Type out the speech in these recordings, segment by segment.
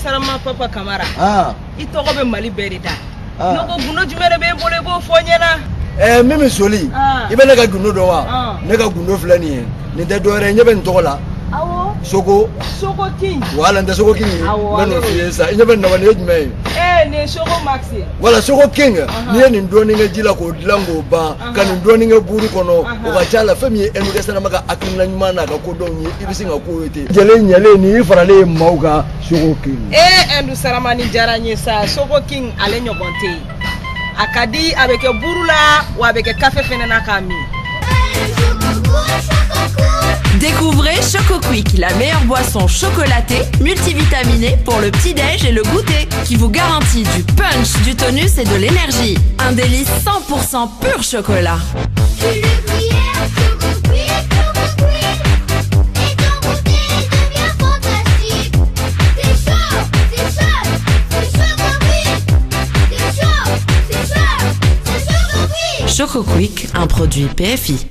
Sarama Papa Kamara. I tɔgɔ bɛ Mali bɛɛ de da. Ne ko gundo jumɛn de b'e bolo i b'o fɔ n ɲɛna. Mimi Soli, i bɛ ne ka gundo dɔn wa? Ne ka gundo filɛ nin ye. Nin tɛ dɔwɛrɛ ye, ɲɛ bɛ nin tɔgɔ la. Awɔ. Soko. Soko King. Wala n tɛ Soko King ye. Awɔ. N bɛ n'o f'i ye sisan. I ɲɛ bɛ nin na wa, nin ye jumɛn ye? Nin ye Soko Max ye. Wala Soko King, n'i ye nin dɔɔnin kɛ ji la k'o dilan k'o ban, ka nin dɔɔnin kɛ buru kɔnɔ, o ka ca la fɛn min ye Enoukɛ Sarama ka hakilina ɲuman n'a ka kodɔnw ye, i bɛ sin ka k'o ye ten. Jɛlen ɲɛlen nin y'i faralen ye maaw kan Soko King. Ɛndu Sarama nin diyara n ye sa. Soko King ale ɲɔgɔn tɛ yen. A ka di, a bɛ kɛ buru la, wa a bɛ kɛ kafe fɛnɛ na k'a min. Découvrez Choco Quick, la meilleure boisson chocolatée, multivitaminée pour le petit-déj et le goûter, qui vous garantit du punch, du tonus et de l'énergie. Un délice 100% pur chocolat. Choco Quick, un produit PFI.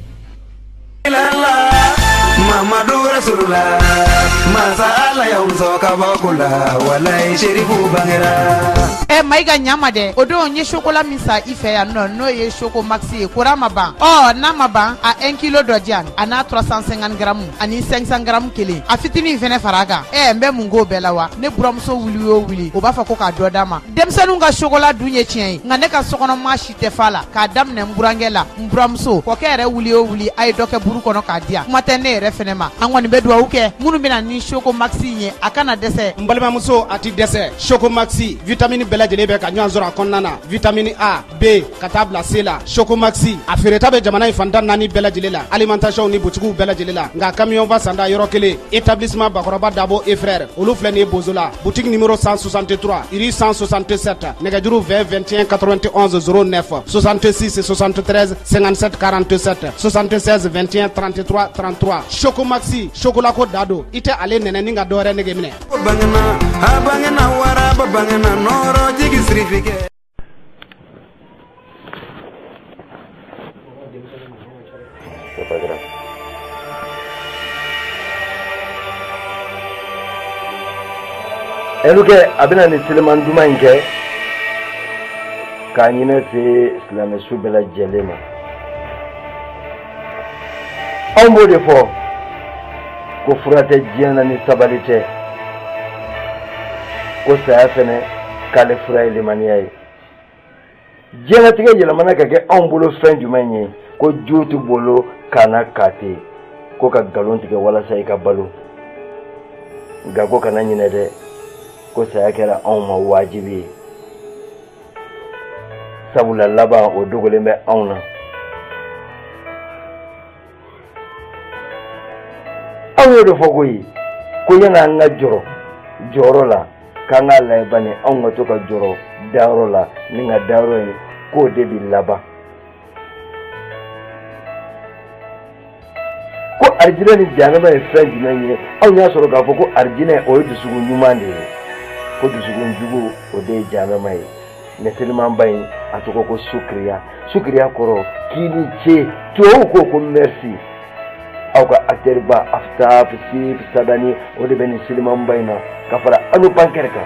Mamadu Rasulullah, Masa Ala y'aw sɔn kabako la, walayi Sherifu bangera. Mayiga ɲama dɛ, o don n ye chocolat min san i fɛ yan nɔ, n'o ye Choco Max ye, kora ma ban. N'a ma ban, a 1 kilo dɔ di yan, a n'a 350 grammes ani 500 grammes kelen, a fitinin fɛnɛ fara a kan. N bɛ mun k'o bɛɛ la wa? Ne buramuso wuli o wuli, o b'a fɔ ko k'a dɔ d'a ma. Denmisɛnninw ka chocolat dun ye tiɲɛ ye, nka ne ka sokɔnɔ maa si tɛ fa la, k'a daminɛ n burankɛ la, n buramuso, kɔkɛ yɛrɛ wuli o wuli, a ye dɔ kɛ buru kɔnɔ k'a di yan. Kuma tɛ ne yɛrɛ fɛnɛ ma. An kɔni bɛ dugawu kɛ minnu bɛna ni Choco Max in ye, a kana dɛsɛ. N balimamuso, a ti dɛsɛ. Choco Maxi vitamine bɛɛ lajɛlen bɛ ka ɲɔgɔn sɔrɔ a kɔnɔna na, vitamine A, B ka taa bila C la. Choco Maxi a feereta bɛ jamana in fan 14 bɛɛ lajɛlen la, alimentation ni butigiw bɛɛ lajɛlen la. Nka camion ba sanda yɔrɔ kelen, établissement Bakɔrɔba Dabo et frères, olu filɛ nin ye Bozola, boutique numéro 163, rue 167, nɛgɛjuru 20 21 91 09, 66 73 57 47, 76 21 33 33. Choco Maxi chocolat ko da don, i tɛ ale nɛnɛ ni ka dɔwɛrɛ nege minɛ. Bangena, a bangena waraba bangena nɔrɔ jigi sirifikɛ. C'est pas grave. Enoukɛ a bɛna nin seliman duman in kɛ k'a ɲinɛ se silamɛsu bɛɛ lajɛlen ma. Anw b'o de fɔ ko fura tɛ diɲɛ na ni sabali tɛ, ko saya fɛnɛ k'ale fura ye limaniya ye. Diɲɛlatigɛ yɛlɛmana ka kɛ anw bolo fɛn jumɛn ye? Ko jo t'u bolo kana kate, ko ka nkalon tigɛ walasa i ka balo. Nka ko kana ɲinɛ dɛ, ko saya kɛra anw ma wajibi ye, sabula laban o dogolen bɛ anw na. Anw y'o de fɔ koyi, ko yan'an ka jɔrɔ jɔyɔrɔ la, k'an k'a lajɛ bani anw ka to ka jɔrɔ dayɔrɔ la, ni ka dayɔrɔ in k'o de bi laban. Ko arijinɛ ni jahanama ye fɛn jumɛn ye? Anw y'a sɔrɔ k'a fɔ ko arijinɛ o ye dusukun ɲuman de ye, ko dusukun jugu o de ye jahanama ye. Mɛ selimanba in a tɔgɔ ko sukiriya. Sukiriya kɔrɔ k'i ni ce, tubabuw ko ko merci. Aw ka acteur ba Aftab Sif Sadani o de bɛ nin selimanba in na, ka fara Anu Pankɛri kan,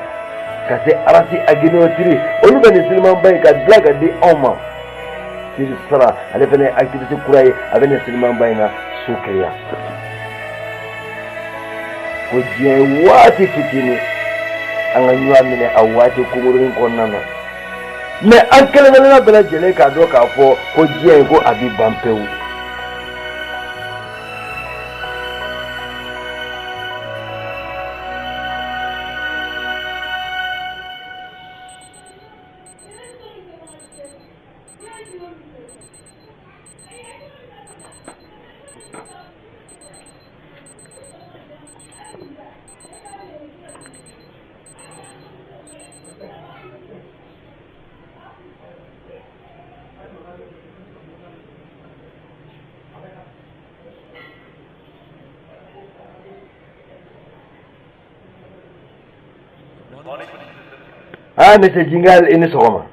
ka se Arasi Aginotiri, olu bɛ nin selimanba in ka dilan ka di anw ma. Siri Sara ale fana ye actrice kura ye, a bɛ nin selimanba in na sukiriya. Ko diɲɛ ye waati fitinin, an ka ɲɔgɔn minɛ a waati kunkurunin kɔnɔna na, mɛ an kelen kelenna bɛɛ lajɛlen k'a dɔn k'a fɔ ko diɲɛ in ko a bi ban pewu. Ah, Monsieur Jingal, i ni sɔgɔma.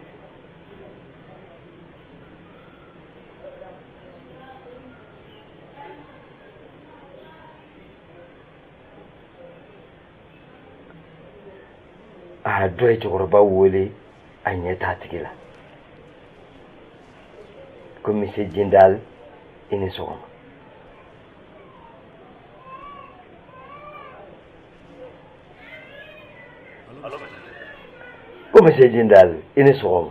A dɔ ye cɛkɔrɔba wele, a ɲɛ t'a tigi la, ko monsieur Jindal, i ni sɔgɔma. Ko monsieur Jindal, i ni sɔgɔma.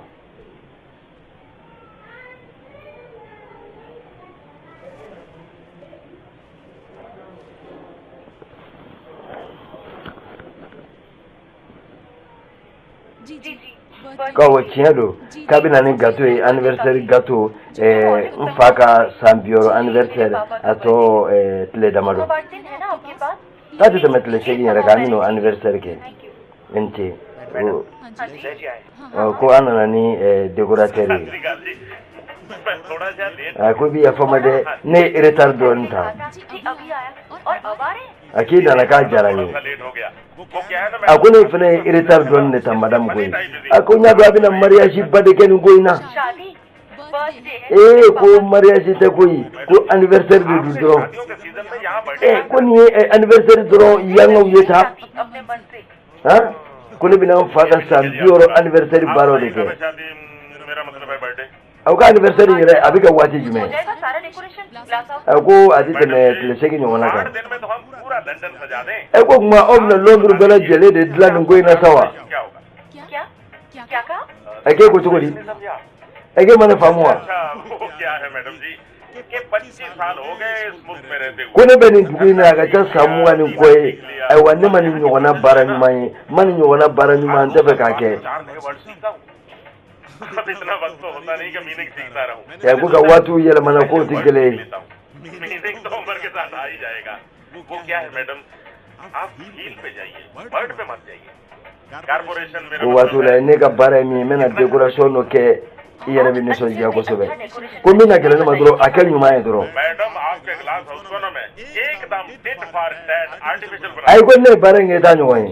K'awɔ, tiɲɛ don k'a bɛ na ni gâteau ye, anniversaire gâteau, n fa ka san 60 anniversaire, a tɔ tile damadɔ, k'a tɛ tɛmɛ tile 8 yɛrɛ kan, an bɛn'o anniversaire kɛ. N ce, ko an nana ni décorateur ye. A ko i bɛ yafa n ma dɛ, ne ye retard dɔɔni ta. A k'i nana, k'a diyara n ye. A ko ne fana ye retard dɔɔni de ta, madame koyi. A ko n y'a dɔn a bɛna mariage ba de kɛ nin ko in na. Ee, ko mariage tɛ koyi, ko anniversaire de don dɔrɔn. Ee, ko nin ye anniversaire dɔrɔn yangaw ye ta han. Ko ne bɛna n fa ka san 60 anniversaire baaraw de kɛ. Aw ka anniversaire yɛrɛ, a bɛ kɛ waati jumɛn? A ko a tɛ tɛmɛ tile 8 ɲɔgɔnna kan. Ɛ, ko tuma aw bɛna Londres bɛɛ lajɛlen de dilan nin ko in na sa wa? Ɛ, k'e ko cogo di? Ɛ, k'e ma ne faamu wa? Ko ne bɛ nin dugu in na, a ka ca san 20 ni kɔ ye. Ayiwa, ne ma nin ɲɔgɔnna baara ɲuman ye, n ma nin ɲɔgɔnna baara ɲuman, n tɛ fɛ k'a kɛ. Ɛ, ko ka waatiw yɛlɛmana, k'o tɛ kelen ye. Ko waatiw la, ne ka baara ye min ye, n bɛna décoration dɔ kɛ, i yɛrɛ bɛ nisɔndiya kosɛbɛ. Ko min ka gɛlɛn ne ma dɔrɔn, a kɛ ɲuman ye dɔrɔn. Ayi, ko ne ye baara in kɛ, i t'a ɲɔgɔn ye.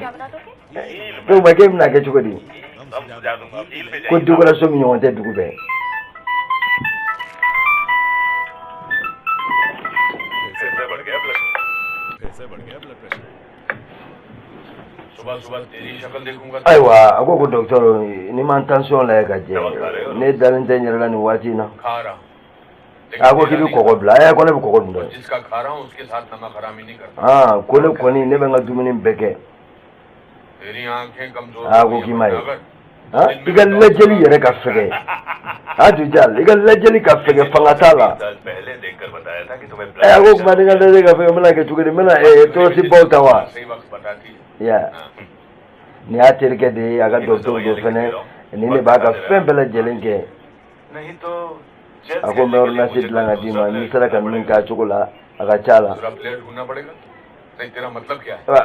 Ko ma k'e bɛna kɛ cogo di? Ko décoration min ɲɔgɔn tɛ dugu bɛɛ. Ayiwa, a ko ko docteur, ni ma tension lajɛ ka jɛ, ne dalen tɛ n yɛrɛ la nin waati in na. A ko k'i bɛ kɔgɔ bila. Ɛ, ko ne bɛ kɔgɔ dun dɛ. Aa, ko ne kɔni, ne bɛ n ka dumuni bɛɛ kɛ. A ko k'i ma ye, i ka lajɛli yɛrɛ ka fɛgɛ. A Dujal, i ka lajɛli ka fɛgɛ, fanga t'a la. Ɛ, a ko kuma, ni ka lajɛli ka fɛgɛ, n bɛna kɛ cogo di? N bɛna tɔɔrɔsibaw ta wa? Ya, nin y'a terikɛ de ye, a ka docteur dɔ fɛnɛ, nin de b'a ka fɛn bɛɛ lajɛlen kɛ. A ko n bɛ ordonnance dilan ka d'i ma, n'i sera ka min k'a cogo la, a ka ca la.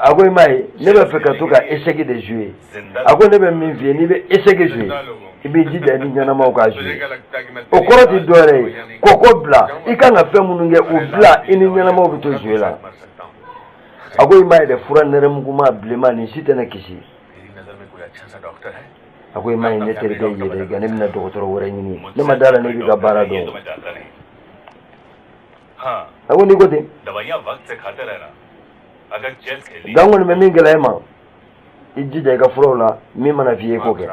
A ko i m'a ye, ne bɛ fɛ ka to ka échec de jouer. A ko ne bɛ min f'i ye, n'i bɛ échec jouer, i b'i jija i ni ɲɛnamaw k'a jouer. O kɔrɔ tɛ dɔwɛrɛ ye, kɔkɔ bila, i kan ka fɛn minnu kɛ, o bila, i ni ɲɛnamaw bɛ to jouer la. A ko i m'a ye dɛ, fura nɛrɛmuguma bilenman nin si tɛ ne kisi. A ko i m'a ye, ne terikɛ ye dɛ, nka ne bɛna dɔgɔtɔrɔ wɛrɛ ɲini, ne ma da la ne b'i ka baara dɔn. A ko n'i ko ten, nka n kɔni bɛ min gɛlɛya e ma, i jija i ka furaw la, min mana f'i ye, i k'o kɛ.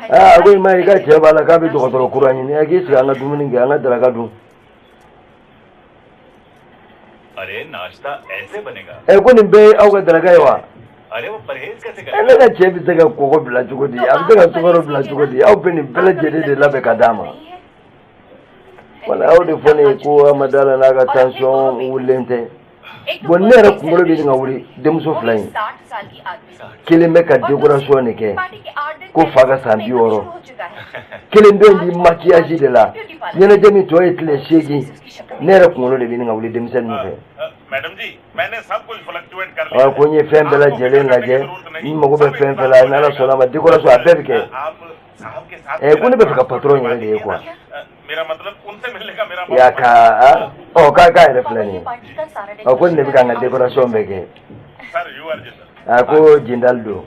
Aa, a ko i ma ye, i ka cɛ b'a la k'a bɛ dɔgɔtɔrɔ kura ɲini. A k'i sigi, an ka dumuni kɛ, an ka daraka dun. Ɛ, ko nin bɛɛ ye aw ka daraka ye wa? Ɛ, ne ka cɛ bɛ se ka kɔgɔ bila cogo di? A bɛ se ka sukaro bila cogo di? Aw bɛ nin bɛɛ lajɛlen de labɛn ka d'a ma. Wala aw de fɔ ne ye ko a ma da la n'a ka tension wulilen tɛ. Bon, ne yɛrɛ kunkolo bɛ ka wuli. Denmuso fila in kelen bɛ ka décoration de kɛ ko fa ka san 60, kelen bɛ di maquillage de la. Ɲɛnajɛ min tɔ ye tile 8, ne yɛrɛ kunkolo de bɛ ka wuli denmisɛnnin fɛ. Ko n ye fɛn bɛɛ lajɛlen lajɛ, n mago bɛ fɛn fɛn la, n'Ala sɔnna a ma, décoration a bɛɛ bɛ kɛ. Ɛ, ko ne bɛ fɛ ka patron yɛrɛ de ye quoi. Ya ka ɔ k'a k'a yɛrɛ filɛ nin ye. Ɔ, ko nin de bɛ ka n ka décoration bɛɛ kɛ. A ko Jindal don.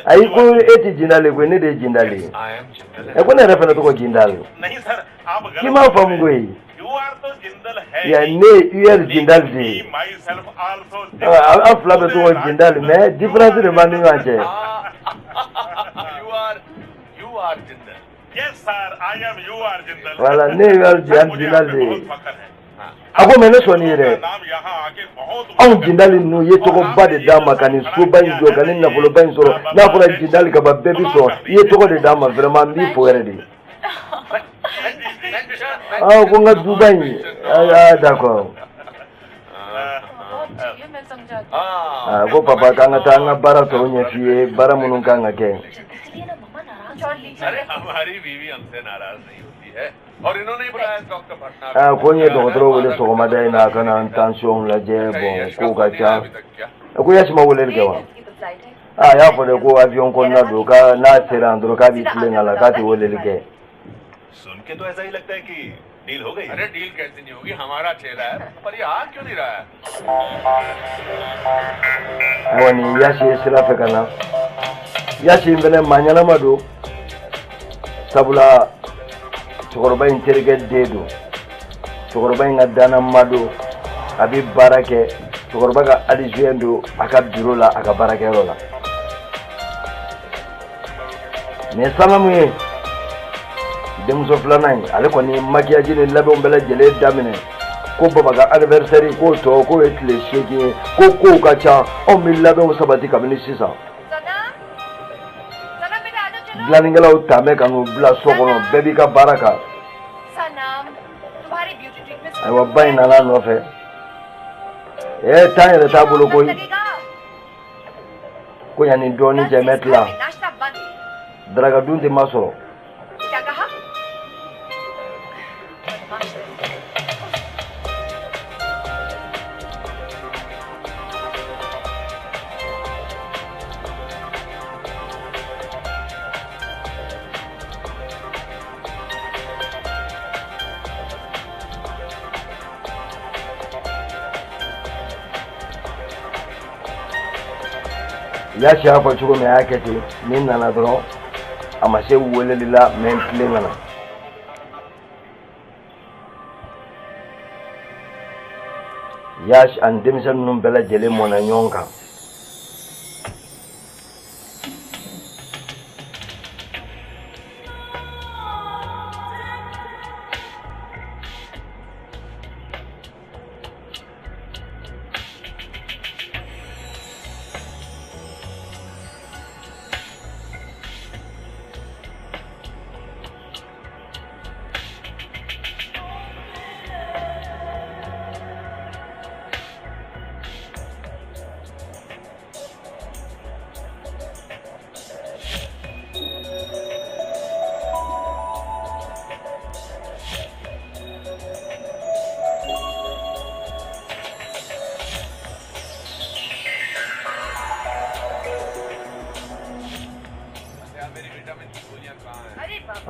Ayi, ko e tɛ Jindal ye koyi, ne de ye Jindal ye. Ɛ, ko ne yɛrɛ fana tɔgɔ Jindal. K'i m'a faamu koyi. Ya ne ye Jindal de ye. An fila bɛ tɔgɔ Jindal, mais différence de b'an ni ɲɔgɔn cɛ. Voilà, ne ye Jindal de ye. A ko mais ne sɔnni ye dɛ, anw Jindal ninnu ye tɔgɔba de d'a ma ka nin soba in jɔ, ka nin nafoloba in sɔrɔ. N'a fɔra Jindal ka ban, bɛɛ bi sɔn. I ye tɔgɔ de d'a ma, vraiment n b'i fo yɛrɛ de. Ah, ko n ka duba in, ah d'accord. Ah, ko papa k'an ka taa an ka baara tɔw ɲɛf'i ye, baara minnu kan ka kɛ. Ah, ko n ye dɔgɔtɔrɔ wele sɔgɔmada in na, a ka na n tension lajɛ. Bon, kow ka ca. Ko Yasi ma weleli kɛ wa? Ah, a y'a fɔ de ko avion kɔnɔna don, k'a n'a sera yan dɔrɔn k'a b'i tilen ka la, k'a tɛ weleli kɛ. Deal हो गई। अरे डील कैसे नहीं होगी, हमारा चेहरा है, पर ये आ क्यों नहीं रहा है? Ayiwa, nin Yasi ye sira fɛ ka na. Yasi in fɛnɛ maa ɲɛnama don, sabula cɛkɔrɔba in terikɛ den don, cɛkɔrɔba in ka danama don, a bɛ baara kɛ, cɛkɔrɔba ka adjoint don a ka bureau la, a ka baarakɛyɔrɔ la. Nin ye Sanamu ye, denmuso filanan in. Ale kɔni ye maquillage ni labɛnw bɛɛ lajɛlen daminɛ, ko baba ka anniversaire k'o tɔ k'o ye tile 8 ye, ko kow ka ca, anw bɛ labɛnw sabati kabini sisan. Dilannikɛlaw taamɛ ka n'u bila so kɔnɔ, bɛɛ b'i ka baara kan. Ayiwa, ba in nana a nɔfɛ. Ɛ, temps yɛrɛ t'a bolo koyi, ko yanni dɔɔnin cɛ n bɛ tila, daraka dun tɛ ma sɔrɔ. Yasi y'a fɔ cogo min, a y'a kɛ ten. Ni nana dɔrɔn, a ma se weleli la, mɛ n tilen ka na. Yash ani denmisɛnnin ninnu bɛɛ lajɛlen mɔnna ɲɔgɔn kan.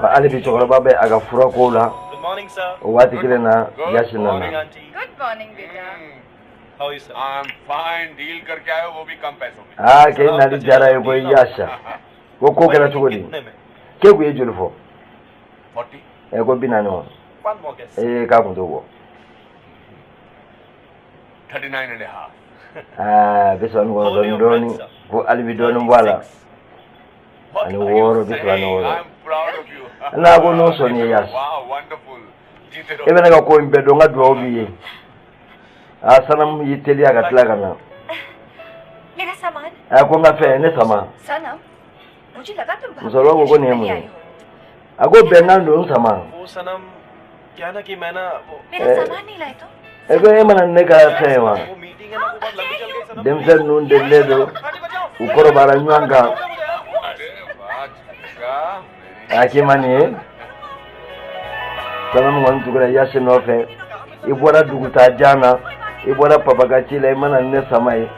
Hali bi cɛkɔrɔba bɛ a ka furakow la. O waati kelen na, Yasi nana. Aa, k'e nali diyara ye koyi Yasa. Ko ko kɛra cogo di? K'e kun ye joli fɔ? Ɛ, ko 40 wa? Ee, k'a kun t'o bɔ. Aa, 39 dɔɔnin, ko hali bi dɔɔnin bɔ a la. Ani wɔɔrɔ, 36. N'a ko n'o sɔnni ye Yasi, e bɛ ne ka ko in bɛɛ dɔn, n ka dugawu b'i ye. Aa, Sanamu y'i teliya ka tila ka na. A ko n ka fɛn ne sama. Musokɔrɔba ko ko nin ye mun ye? A ko bɛnkan don, n sama. E ko e mana ne ka fɛn ye wa? Denmisɛnnin ninnu delilen don, u kɔrɔbayara ɲɔgɔn kan. A k'i ma nin ye? Sanamu kɔni tugura Yasi nɔfɛ. I bɔra dugutaa jan na, i bɔra papa ka ci la, i mana ne sama ye.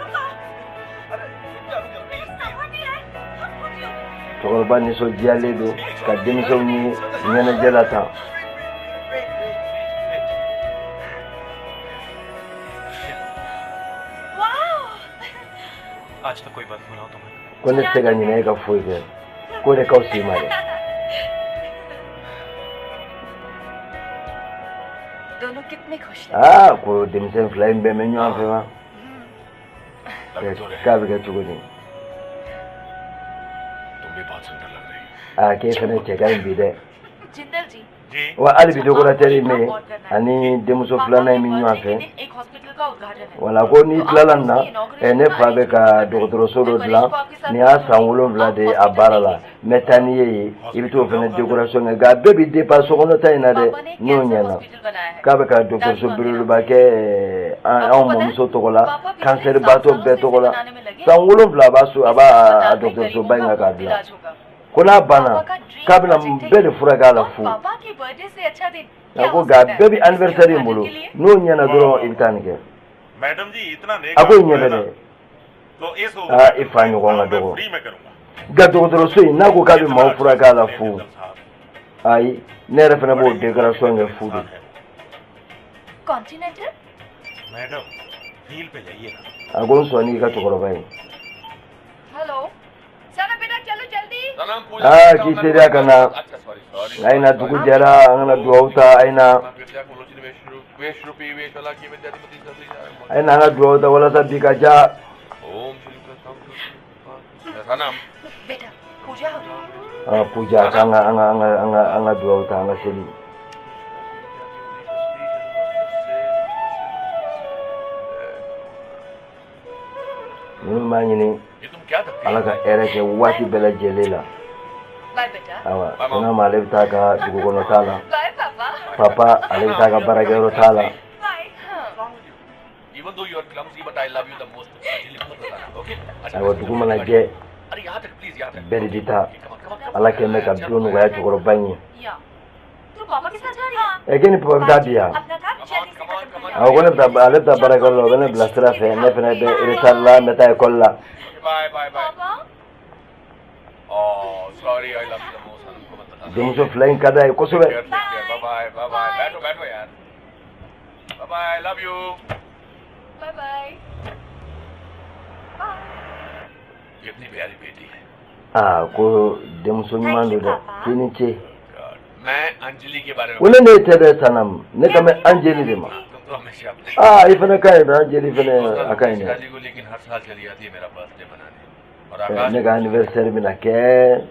Cɛkɔrɔba nisɔndiyalen don ka denmisɛnw ye ɲɛnajɛ la tan. Ko ne tɛ se ka ɲinɛ e ka foyi kɛ, k'o de ka fisa i ma dɛ. Aa, ko denmisɛn fila in bɛn bɛ ɲɔgɔn fɛ wa? K'a bɛ kɛ cogo di? Aa, k'e fana cɛ ka ɲi bi dɛ. Wa hali bi décorateur in bɛ yen ani denmuso filanan in bɛ ɲɔgɔn fɛ. Wala ko n'i tilala nin na, ne fa bɛ ka dɔgɔtɔrɔso dɔ dilan, nin y'a san 7 de ye a baara la, n bɛ taa n'i ye yen, i bɛ t'o fana décoration kɛ, nka a bɛɛ bɛ dépend sokɔnɔta in na dɛ, n'o ɲɛna. K'a bɛ ka dɔgɔtɔrɔso belebeleba kɛ anw mɔmuso tɔgɔ la, kansɛri baatɔ bɛɛ tɔgɔ la. San 7 a b'a so, a b'a dɔgɔtɔrɔsoba in kan k'a dilan. Ko n'a banna k'a bɛna bɛɛ de furakɛ a la fu. A ko nka bɛɛ bɛ anniversaire in bolo, n'o ɲɛna dɔrɔn i bɛ taa nin kɛ. A ko i ɲɛ bɛ dɛ, aa i fa ɲɔgɔn ka dɔgɔ. Nka dɔgɔtɔrɔso in n'a ko k'a bɛ maaw furakɛ a la fu, ayi ne yɛrɛ fana b'o décoration kɛ fu de. A ko n sɔn n'i ka cɛkɔrɔba ye. Aa, k'i teriya ka na, a ye na dugu jɛra, an kana duwawu ta, a ye na an ka duwawu ta walasa bi ka diya. An ka puja, k'an ka an ka duwawu ta, an ka seli. Ninnu b'a ɲini Ala ka hɛrɛ kɛ waati bɛɛ lajɛlen la. Awa, n'a ma ale bɛ taa ka dugu kɔnɔ ta la, papa ale bɛ taa ka baarakɛyɔrɔ ta la. Ayiwa, dugu mana jɛ bɛɛ de bɛ taa. Ala kɛn bɛ ka don nɔgɔya cɛkɔrɔba in ye. Ɛ, k'e ni papa bɛ taa bi yan? Awɔ, ko ne bɛ taa, ale bɛ taa baarakɛyɔrɔ la, o bɛ ne bila sira fɛ, ne fana bɛ retard la, n bɛ taa école la. Denmuso fila in ka d'a ye kosɛbɛ. Aa, ko denmuso ɲuman don dɛ, k'i ni ce. Ko ne ne tɛ dɛ Sanam, ne kan bɛ Anjeli de ma. Aa, i fana ka ɲi dɛ, Anjeli fana a ka ɲi dɛ. Ne ka anniversaire bɛna kɛ.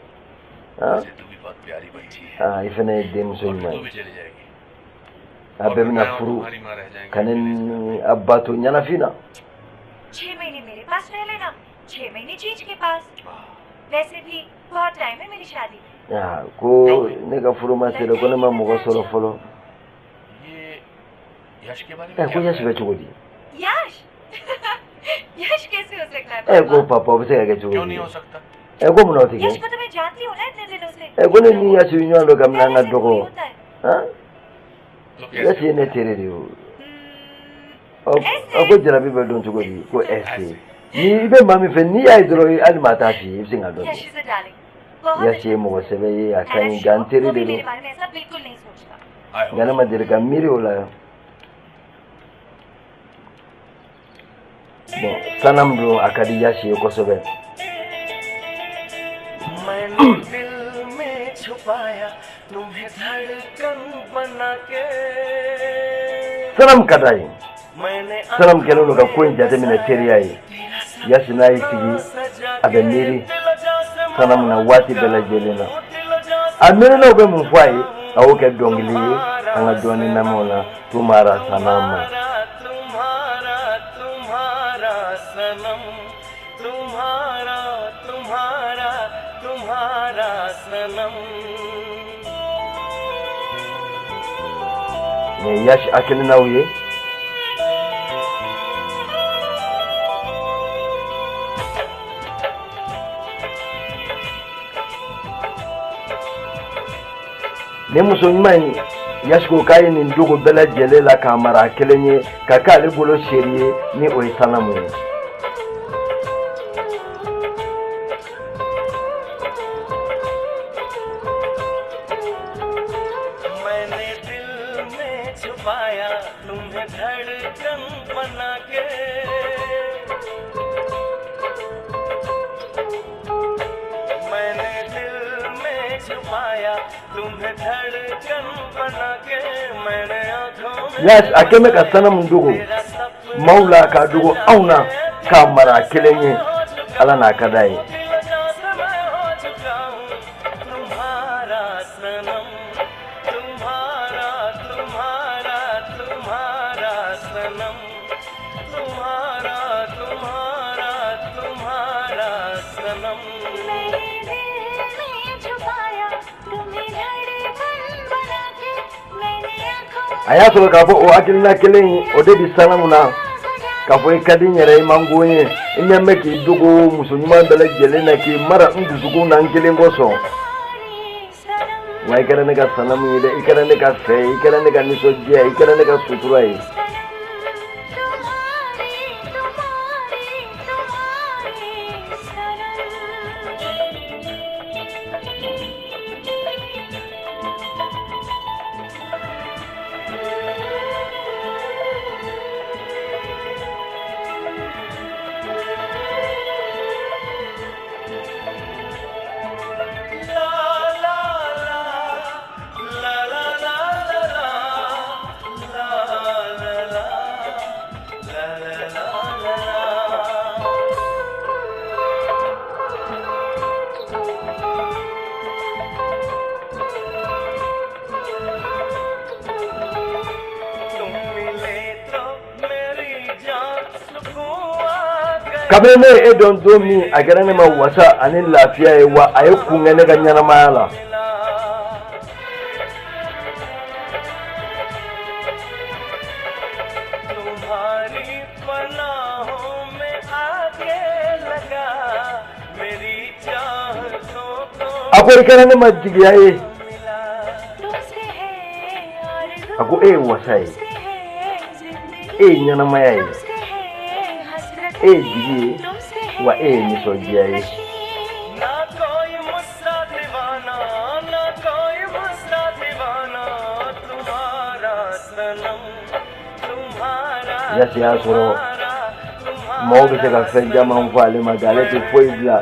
Aa, i fana ye denmuso ɲuman ye. A bɛɛ bɛna furu ka ne ni a ba to ɲɛnafin na. Aa, ko ne ka furu ma se dɛ, ko ne ma mɔgɔ sɔrɔ fɔlɔ. Ɛ, ko Yash bɛ cogo di? Ɛ, ko papa o bɛ se ka kɛ cogo di? Ɛ, ko mun na o tɛ kɛ? Ɛ, ko ne ni Yash bɛ ɲɔgɔn dɔn kabini an ka dɔgɔ. Yash ye ne teri de ye o. Ɔ, ko jarabi bɛ dɔn cogo di? Ko ɛse. Ni i bɛ maa min fɛ, n'i y'a ye dɔrɔn hali maa t'a f'i ye, i bɛ se k'a dɔn. Yash ye mɔgɔ sɛbɛ ye, a ka ɲi, nka n teri de don. Nka ne ma deli ka miiri o la. Bon, Sanam don a ka di Yash ye kosɛbɛ. Sanam ka d'a ye. Sanam kɛlen don ka ko in jateminɛ teriya ye. Yash n'a y'i sigi, a bɛ miiri Sanam na waati bɛɛ lajɛlen na. A miirinaw bɛ mun fɔ a ye, a y'o kɛ dɔnkili ye, an ka dɔɔnin lamɛn o la. Tumara Sanam. Nin ye Yash hakilinaw ye. Nin muso ɲuman in, Yash ko k'a ye nin dogo bɛɛ lajɛlen la k'a mara a kelen ye, ka k'ale bolo seri ye, ni o ye Sanamu ye. Yes, a kɛn bɛ ka sanamu dogo maaw la, k'a dogo anw na, k'a mara a kelen ye. Ala n'a ka d'a ye. A y'a sɔrɔ k'a fɔ o hakilina kelen in, o de bɛ sanamu na, k'a fɔ i ka di n yɛrɛ, i man go n ye, i ɲɛ bɛ k'i dogo muso ɲuman bɛɛ lajɛlen na, k'i mara n dusukun na n kelen kosɔn. Wa i kɛra ne ka sanamu ye dɛ, i kɛra ne ka fɛ ye, i kɛra ne ka nisɔndiya ye, i kɛra ne ka sutura ye. Kabini ne ye e dɔn don min, a kɛra ne ma wasa ani lafiya ye, wa a ye kun kɛ ne ka ɲɛnamaya la. A ko i kɛra ne ma jigiya ye. A ko e ye wasa ye, e ye ɲɛnamaya ye, e ye jigi ye, wa e ye nisɔndiya ye. Yasi y'a sɔrɔ maaw bɛ se ka fɛn caman fɔ ale ma, nka ale tɛ foyi bila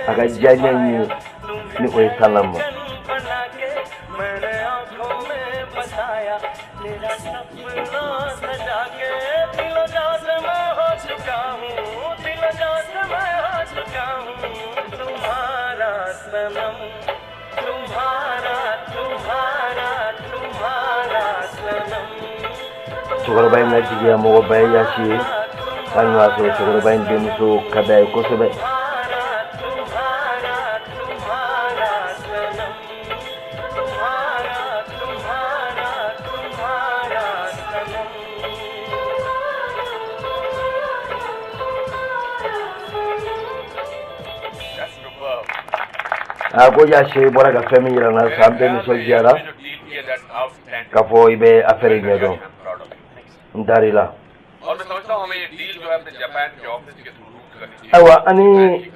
a ka diyaɲɛ in ye ni o ye sanamu. Cɛkɔrɔba in ka jigiya mɔgɔba ye Yasi ye. Hali n'o y'a sɔrɔ cɛkɔrɔba in denmuso ka d'a ye kosɛbɛ. A ko Yasi, i bɔra ka fɛn min yira n na sisan, an bɛɛ nisɔndiyara k'a fɔ i bɛ affaire ɲɛdɔn. N dar'i la. Ayiwa, ani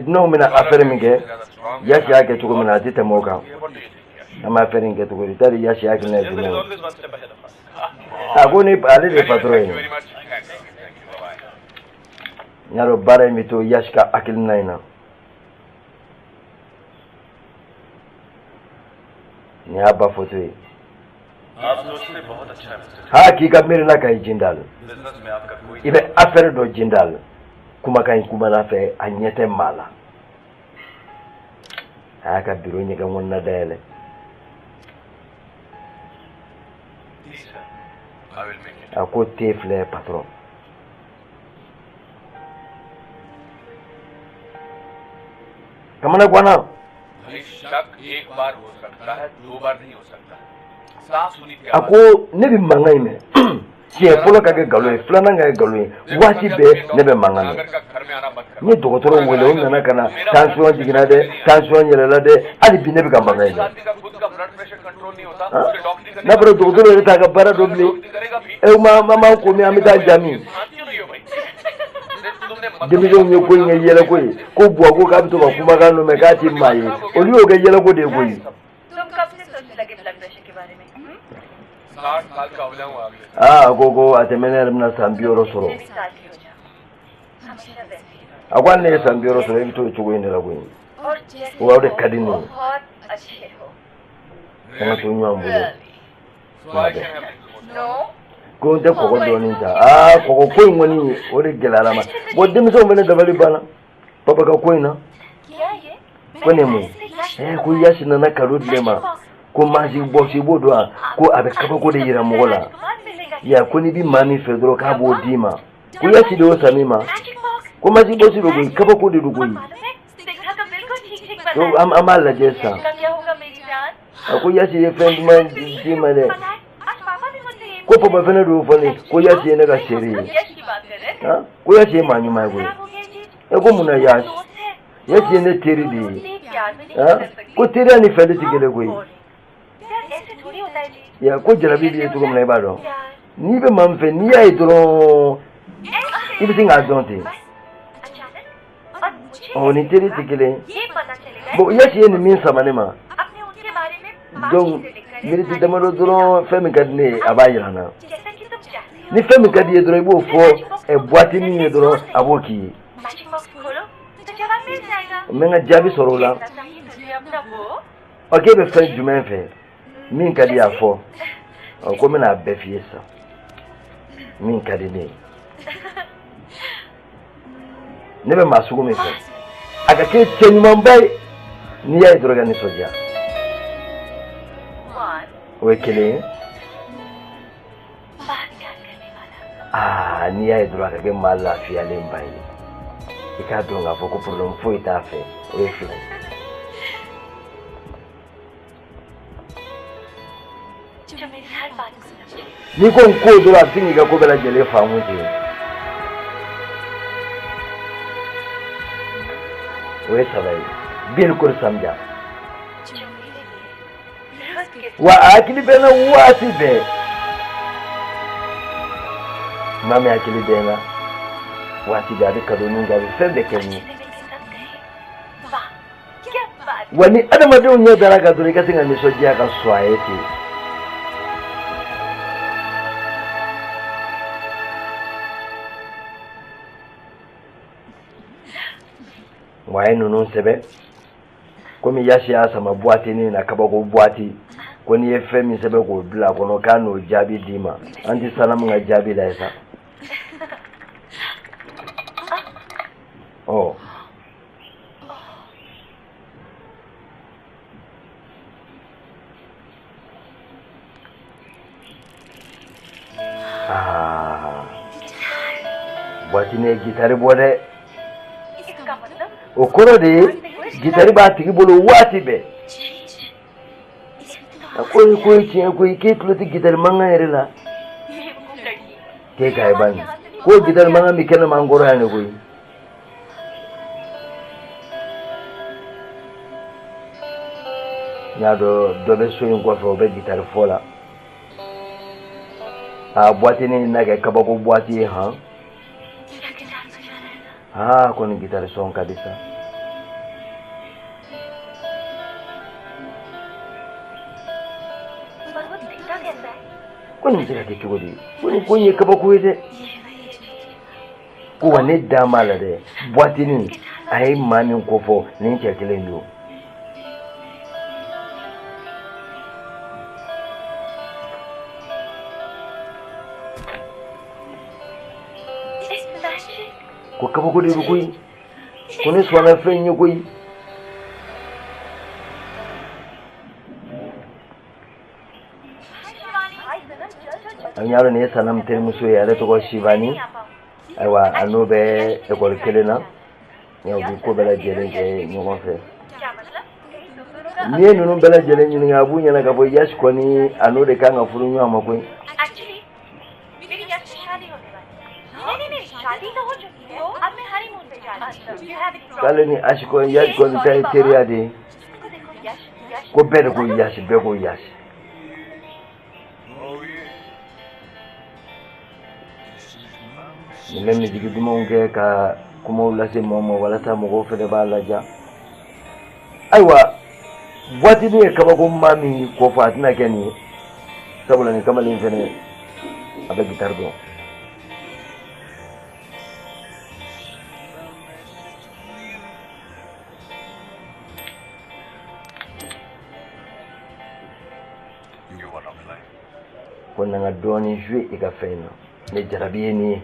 dunanw bɛna affaire min kɛ, Yasi y'a kɛ cogo min na, a tɛ tɛmɛ o kan. An bɛ affaire in kɛ cogo di? Tari Yasi hakilina ye jumɛn ye? A ko ni ale de ye patron ye. N y'a dɔn baara in bɛ to Yasi ka hakilina in na. Nin y'a ba photo ye. Ha, k'i ka miirina ka ɲi Jindal. I bɛ affaire dɔ Jindal. Kumakan in kumana fɛ, a ɲɛ tɛ maa la. A y'a ka biro ɲɛgɛn kɔnɔna dayɛlɛ. A ko te filɛ, patron. Kamana ganna. A ko ne bɛ mankan in mɛn, siɲɛ fɔlɔ ka kɛ nkalon ye, filanan ka kɛ nkalon ye, waati bɛɛ ne bɛ mankan mɛn. N ye dɔgɔtɔrɔw wele, o nana ka na, tension jiginna dɛ, tension yɛlɛla dɛ, hali bi ne bɛ ka mankan in mɛn. N'a fɔra dɔgɔtɔrɔ yɛrɛ t'a ka baara dɔn bilen, e ma ma ko min, an bɛ taa jaabi. Denmisɛnw ye ko in kɛ yɛlɛko ye, ko Buwa ko k'a bɛ to ka kumakan dɔ mɛn k'a tɛ maa ye, olu y'o kɛ yɛlɛko de ye koyi. Aa, ko a tɛmɛ, ne yɛrɛ bɛna san 60 sɔrɔ. A ko hali ne ye san 60 sɔrɔ, e bɛ to o cogo in de la koyi, wa o de ka di ne ye. An ka to ɲɔgɔn bolo kuma bɛɛ. Ko n tɛ kɔgɔ dɔɔnin ta. Aa, kɔgɔ ko in kɔni, o de gɛlɛyara ma. Bon, denmisɛnw bɛ ne dabali banna papa ka ko in na. Ko nin ye mun ye? Ko Yasi nana cadeau di ne ma, ko magic box. I b'o dɔn wa? Ko a bɛ kabako de yira mɔgɔ la ya. Ko n'i bi maa min fɛ dɔrɔn, k'a b'o d'i ma. Ko Yasi de y'o san min ma. Ko magic box don koyi, kabako de don koyi. Donc an b'a lajɛ sisan. A ko Yasi ye fɛn duman d'i ma dɛ. Ko papa fɛnɛ de y'o fɔ ne. Ko Yasi ye ne ka chéri ye. Ko Yasi ye maa ɲuman ye koyi. E ko mun na? Yasi, Yasi ye ne teri de ye. Ko teriya ni fɛn tɛ kelen koyi ya. Ko jarabi b'i ye cogo min na, i b'a dɔn n'i bɛ maa min fɛ, n'i y'a ye dɔrɔn, i bɛ sin k'a dɔn ten. Ɔ ni teri tɛ kelen. Bon, Yasi ye nin min sama ne ma, donc miniti damadɔ dɔrɔn, fɛn min ka di ne ye, a b'a yira n na. Ni fɛn min ka di i ye dɔrɔn, i b'o fɔ ɛ boîte min ye dɔrɔn, a b'o k'i ye. N bɛ n ka jaabi sɔrɔ o la. Ɔ, k'e bɛ fɛn jumɛn fɛ min ka di a fɔ? Ɔ, ko n bɛna a bɛɛ f'i ye sisan. Min ka di ne ye, ne bɛ maa sugu min fɛ, a ka kɛ cɛ ɲumanba ye, n'i y'a ye dɔrɔn, ka nisɔndiya, o ye kelen ye. Aa, n'i y'a ye dɔrɔn, a ka kɛ maa lafiyalenba ye, i k'a dɔn k'a fɔ ko problème foyi t'a fɛ, o ye fila ye. N'i ko n ko dɔrɔn, a bɛ se k'i ka ko bɛɛ lajɛlen faamu ten, o ye saba ye. Bilkul samja wa a hakili bɛ n na waati bɛɛ. Maa min hakili bɛ n na waati bɛɛ, a bɛ cadeau kɛ, a bɛ fɛn bɛɛ kɛ n ye. Wa ni adamadenw ɲɛ dara kan dɔrɔn, i ka se ka nisɔndiya ka sɔn a ye ten. Wa a ye ninnu sɛbɛn komi Yasi y'a sama boîte nin na, kabako boîte. Ko n'i ye fɛn min sɛbɛn k'o bila a kɔnɔ, k'a n'o jaabi d'i ma. An tɛ Sanamu ka jaabi la ye sa. Ɔ, aa, boîte nin ye gitari bɔ dɛ. O kɔrɔ de ye gitari b'a tigi bolo waati bɛɛ. A ko ye ko ye tiɲɛ koyi, k'e tulo tɛ gitari mankan yɛrɛ la k'e k'a ye bani. Ko gitari mankan bɛ kɛnɛma an kɔrɔ yan de koyi. N y'a dɔn dɔ bɛ so in kɔfɛ, o bɛ gitari fɔ la. A boîte nin na kɛ kabako boîte ye han. Aa, ko nin gitari sɔn ka di sa. Ko nin bɛ se ka kɛ cogo di? Ko nin ko in ye kabako ye dɛ. Ko wa ne dan b'a la dɛ. Boîte nin a ye maa min kofɔ, nin cɛ kelen don. Ko kabako de don koyi. Ko ne sɔnna fɛn in ye koyi. An y'a dɔn nin ye Sanam terimuso ye, ale tɔgɔ Sivani. Ayiwa, a n'o bɛ ekɔli kelen na, u bɛ ko bɛɛ lajɛlen kɛ ɲɔgɔn fɛ. N'i ye ninnu bɛɛ lajɛlen ɲininka, a b'u ɲɛna k'a fɔ Yasi kɔni, a n'o de kan ka furu ɲɔgɔn ma koyi. K'ale ni Asi kɔni, Yasi kɔni ta ye teriya de ye. Ko bɛɛ de ko Yasi, bɛɛ ko Yasi. Nin bɛ misiki dumanw kɛ ka kumaw lase mɔgɔw ma walasa mɔgɔw fɛnɛ b'a laja. Ayiwa, boîte nin ye kabako maa min kɔfɔ, a tɛna kɛ nin ye, sabula nin kamalen fɛnɛ, a bɛ gitari dɔn. Ko na n ka dɔɔnin jouer i ka fɛn in na, ne jarabi ye nin ye.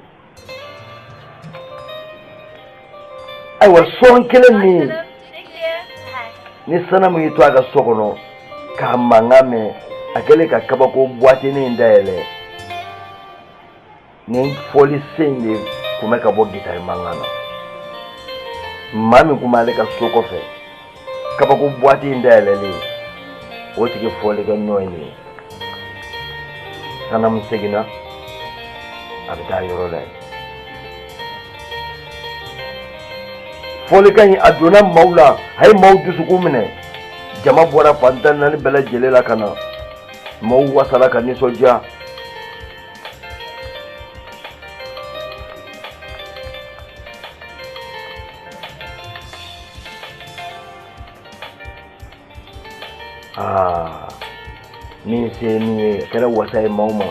Ayiwa, son kelen min ni Sanamu y'i to a ka so kɔnɔ k'a mankan mɛn, a kɛlen ka kabako buwatinin in dayɛlɛ, nin fɔli sen in de tun bɛ ka bɔ gitari mankan na. Maa min tun b'ale ka so kɔfɛ, kabako buwati in dayɛlɛlen, o tigi fɔli kɛ nɔ ye nin ye. Sanamu seginna, a bɛ taa yɔrɔ la yen. Fɔlikan in, a donna maaw la, a ye maaw dusukun minɛ. Jama bɔra fan 14 bɛɛ lajɛlen la ka na. Maaw wasala ka nisɔndiya. Aa, min se ye min ye, a kɛra wasa ye maaw ma.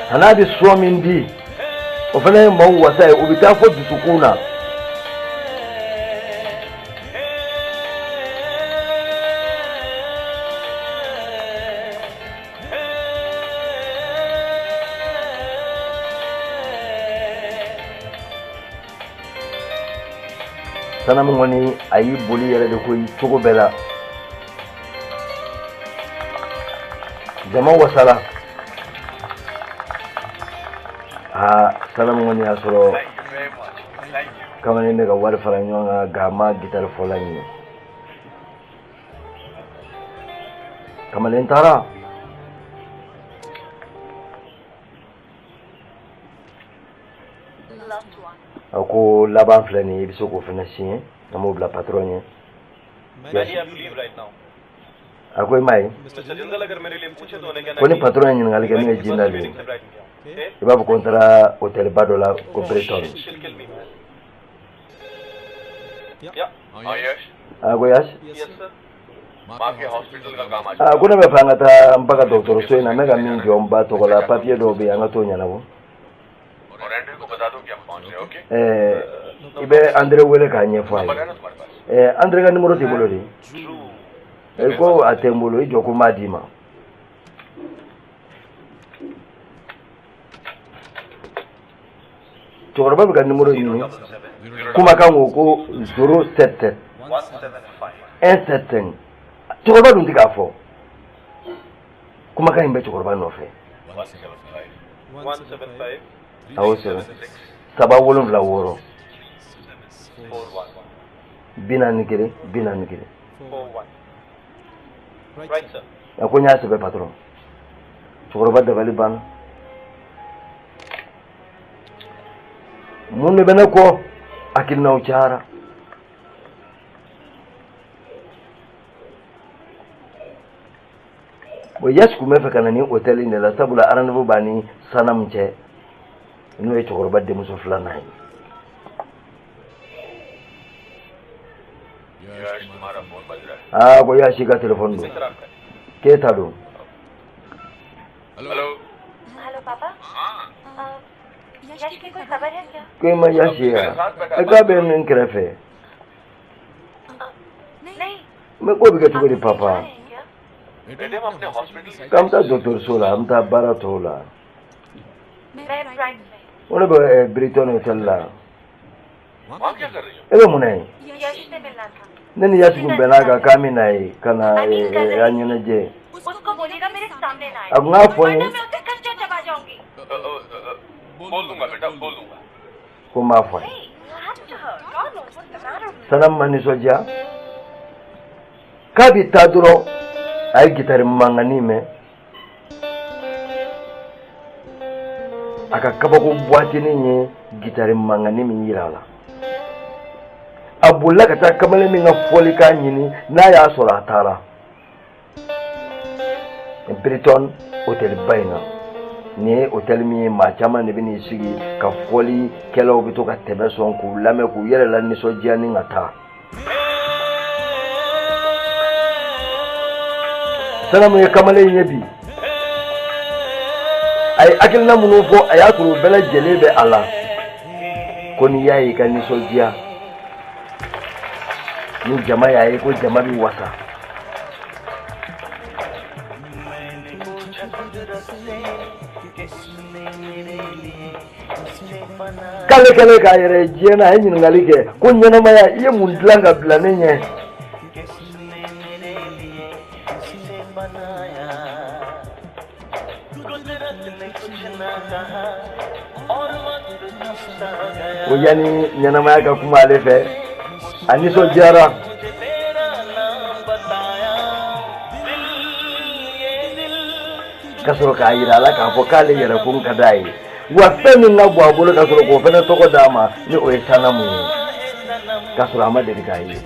A n'a bɛ son min di, o fana ye maaw wasa ye. U bɛ taa fɔ dusukun na. Sanamu kɔni, a y'i boli yɛrɛ de koyi cogo bɛɛ la. Jama wasala. Aa, Sanamu kɔni y'a sɔrɔ kamalen bɛ ka wari fara ɲɔgɔn kan, nka a ma gitari fɔla ɲini. Kamalen taara. A ko laban filɛ nin ye, i bɛ se k'o fana signer, an b'o bila patron ye. A ko i m'a ye ko ni patron ye ɲininkali kɛ, ne ye Jindal ye, i b'a fɔ ko n taara hôtelba dɔ la ko Breton. A ko Yash, a ko ne bɛ fɛ an ka taa n ba ka dɔgɔtɔrɔso in na, n bɛ ka min jɔ n ba tɔgɔ la, papier dɔw bɛ yen, an ka t'o ɲɛnabɔ. Ɛɛ, i bɛ Andre wele k'a ɲɛfɔ a ye. Ɛɛ, Andre ka numéro t'i bolo de? I ko a tɛ n bolo, i jɔ ko n b'a d'i ma. Cɛkɔrɔba bɛ ka numéro ɲini. Kumakan ko ko 077 175. Cɛkɔrɔba dun tɛ k'a fɔ. Kumakan in bɛ cɛkɔrɔba nɔfɛ. A y'o sɛbɛn: 376 41 41. A ko n y'a sɛbɛn, patron. Cɛkɔrɔba dabali banna. Mun de bɛ ne kɔ? Hakilinaw cayara. Bon, Yash tun bɛ fɛ ka na nin hôtel in de la, sabula rendez-vous b'a ni Sanamu cɛ, n'o ye cɛkɔrɔba denmuso filanan ye. Aa, ko Yash ka téléphone don, k'e ta don. Hello पापा, यश की कोई खबर है क्या? Ko i ma Yash ye wa? E k'a bɛ n kɛrɛfɛ. नहीं। Mais k'o bɛ kɛ cogo di, papa? K'an bɛ taa dɔgɔtɔrɔso la, an bɛ taa baara tɔw la. मैं प्राइम में। O ne bɛ Brighton hotel la. E bɛ mun na yen? यश से मिलना था। Ne ni Yash kun bɛn'a kan k'an bɛ na yen ka na an ɲɛnajɛ. उसको बोलेगा मेरे सामने ना आए। A kun k'a fɔ n ye. वरना मैं उसे कच्चा चबा जाऊंगी। बोल दूंगा बेटा, बोल दूंगा। Ko n b'a fɔ a ye. Sanamu ma nisɔndiya k'a bɛ taa dɔrɔn, a ye gitari mankanni mɛn. A ka kabako buwatinin ye gitari mankanni min yira a la, a bolila ka taa kamalen min ka fɔlikan ɲini, n'a y'a sɔrɔ a taara Brighton hôtelba in na. Nin ye hôtel min ye, maa caman de bɛ n'i sigi ka fɔlikɛlaw bɛ to ka tɛmɛ sɔn k'u lamɛn, k'u yɛrɛ la nisɔndiya ni ka taa. Sanamu ye kamalen ye bi, a ye hakilina minnu fɔ, a y'a sɔrɔ u bɛɛ lajɛlen bɛ a la. Ko n'i y'a ye i ka nisɔndiya. Ni jama y'a ye ko jama bɛ wasa. K'ale kɛlen k'a yɛrɛ ye diɲɛ na, a ye ɲininkali kɛ ko ɲɛnamaya i ye mun dilan ka bila ne ɲɛ? O yanni ɲɛnamaya ka kuma ale fɛ, a nisɔndiyara. Ka sɔrɔ k'a yira a la k'a fɔ k'ale yɛrɛ ko ka d'a ye, wa fɛn min ka bon a bolo ka sɔrɔ k'o fana tɔgɔ d'a ma ni o ye sanamu ye, k'a sɔrɔ a ma deli k'a ye.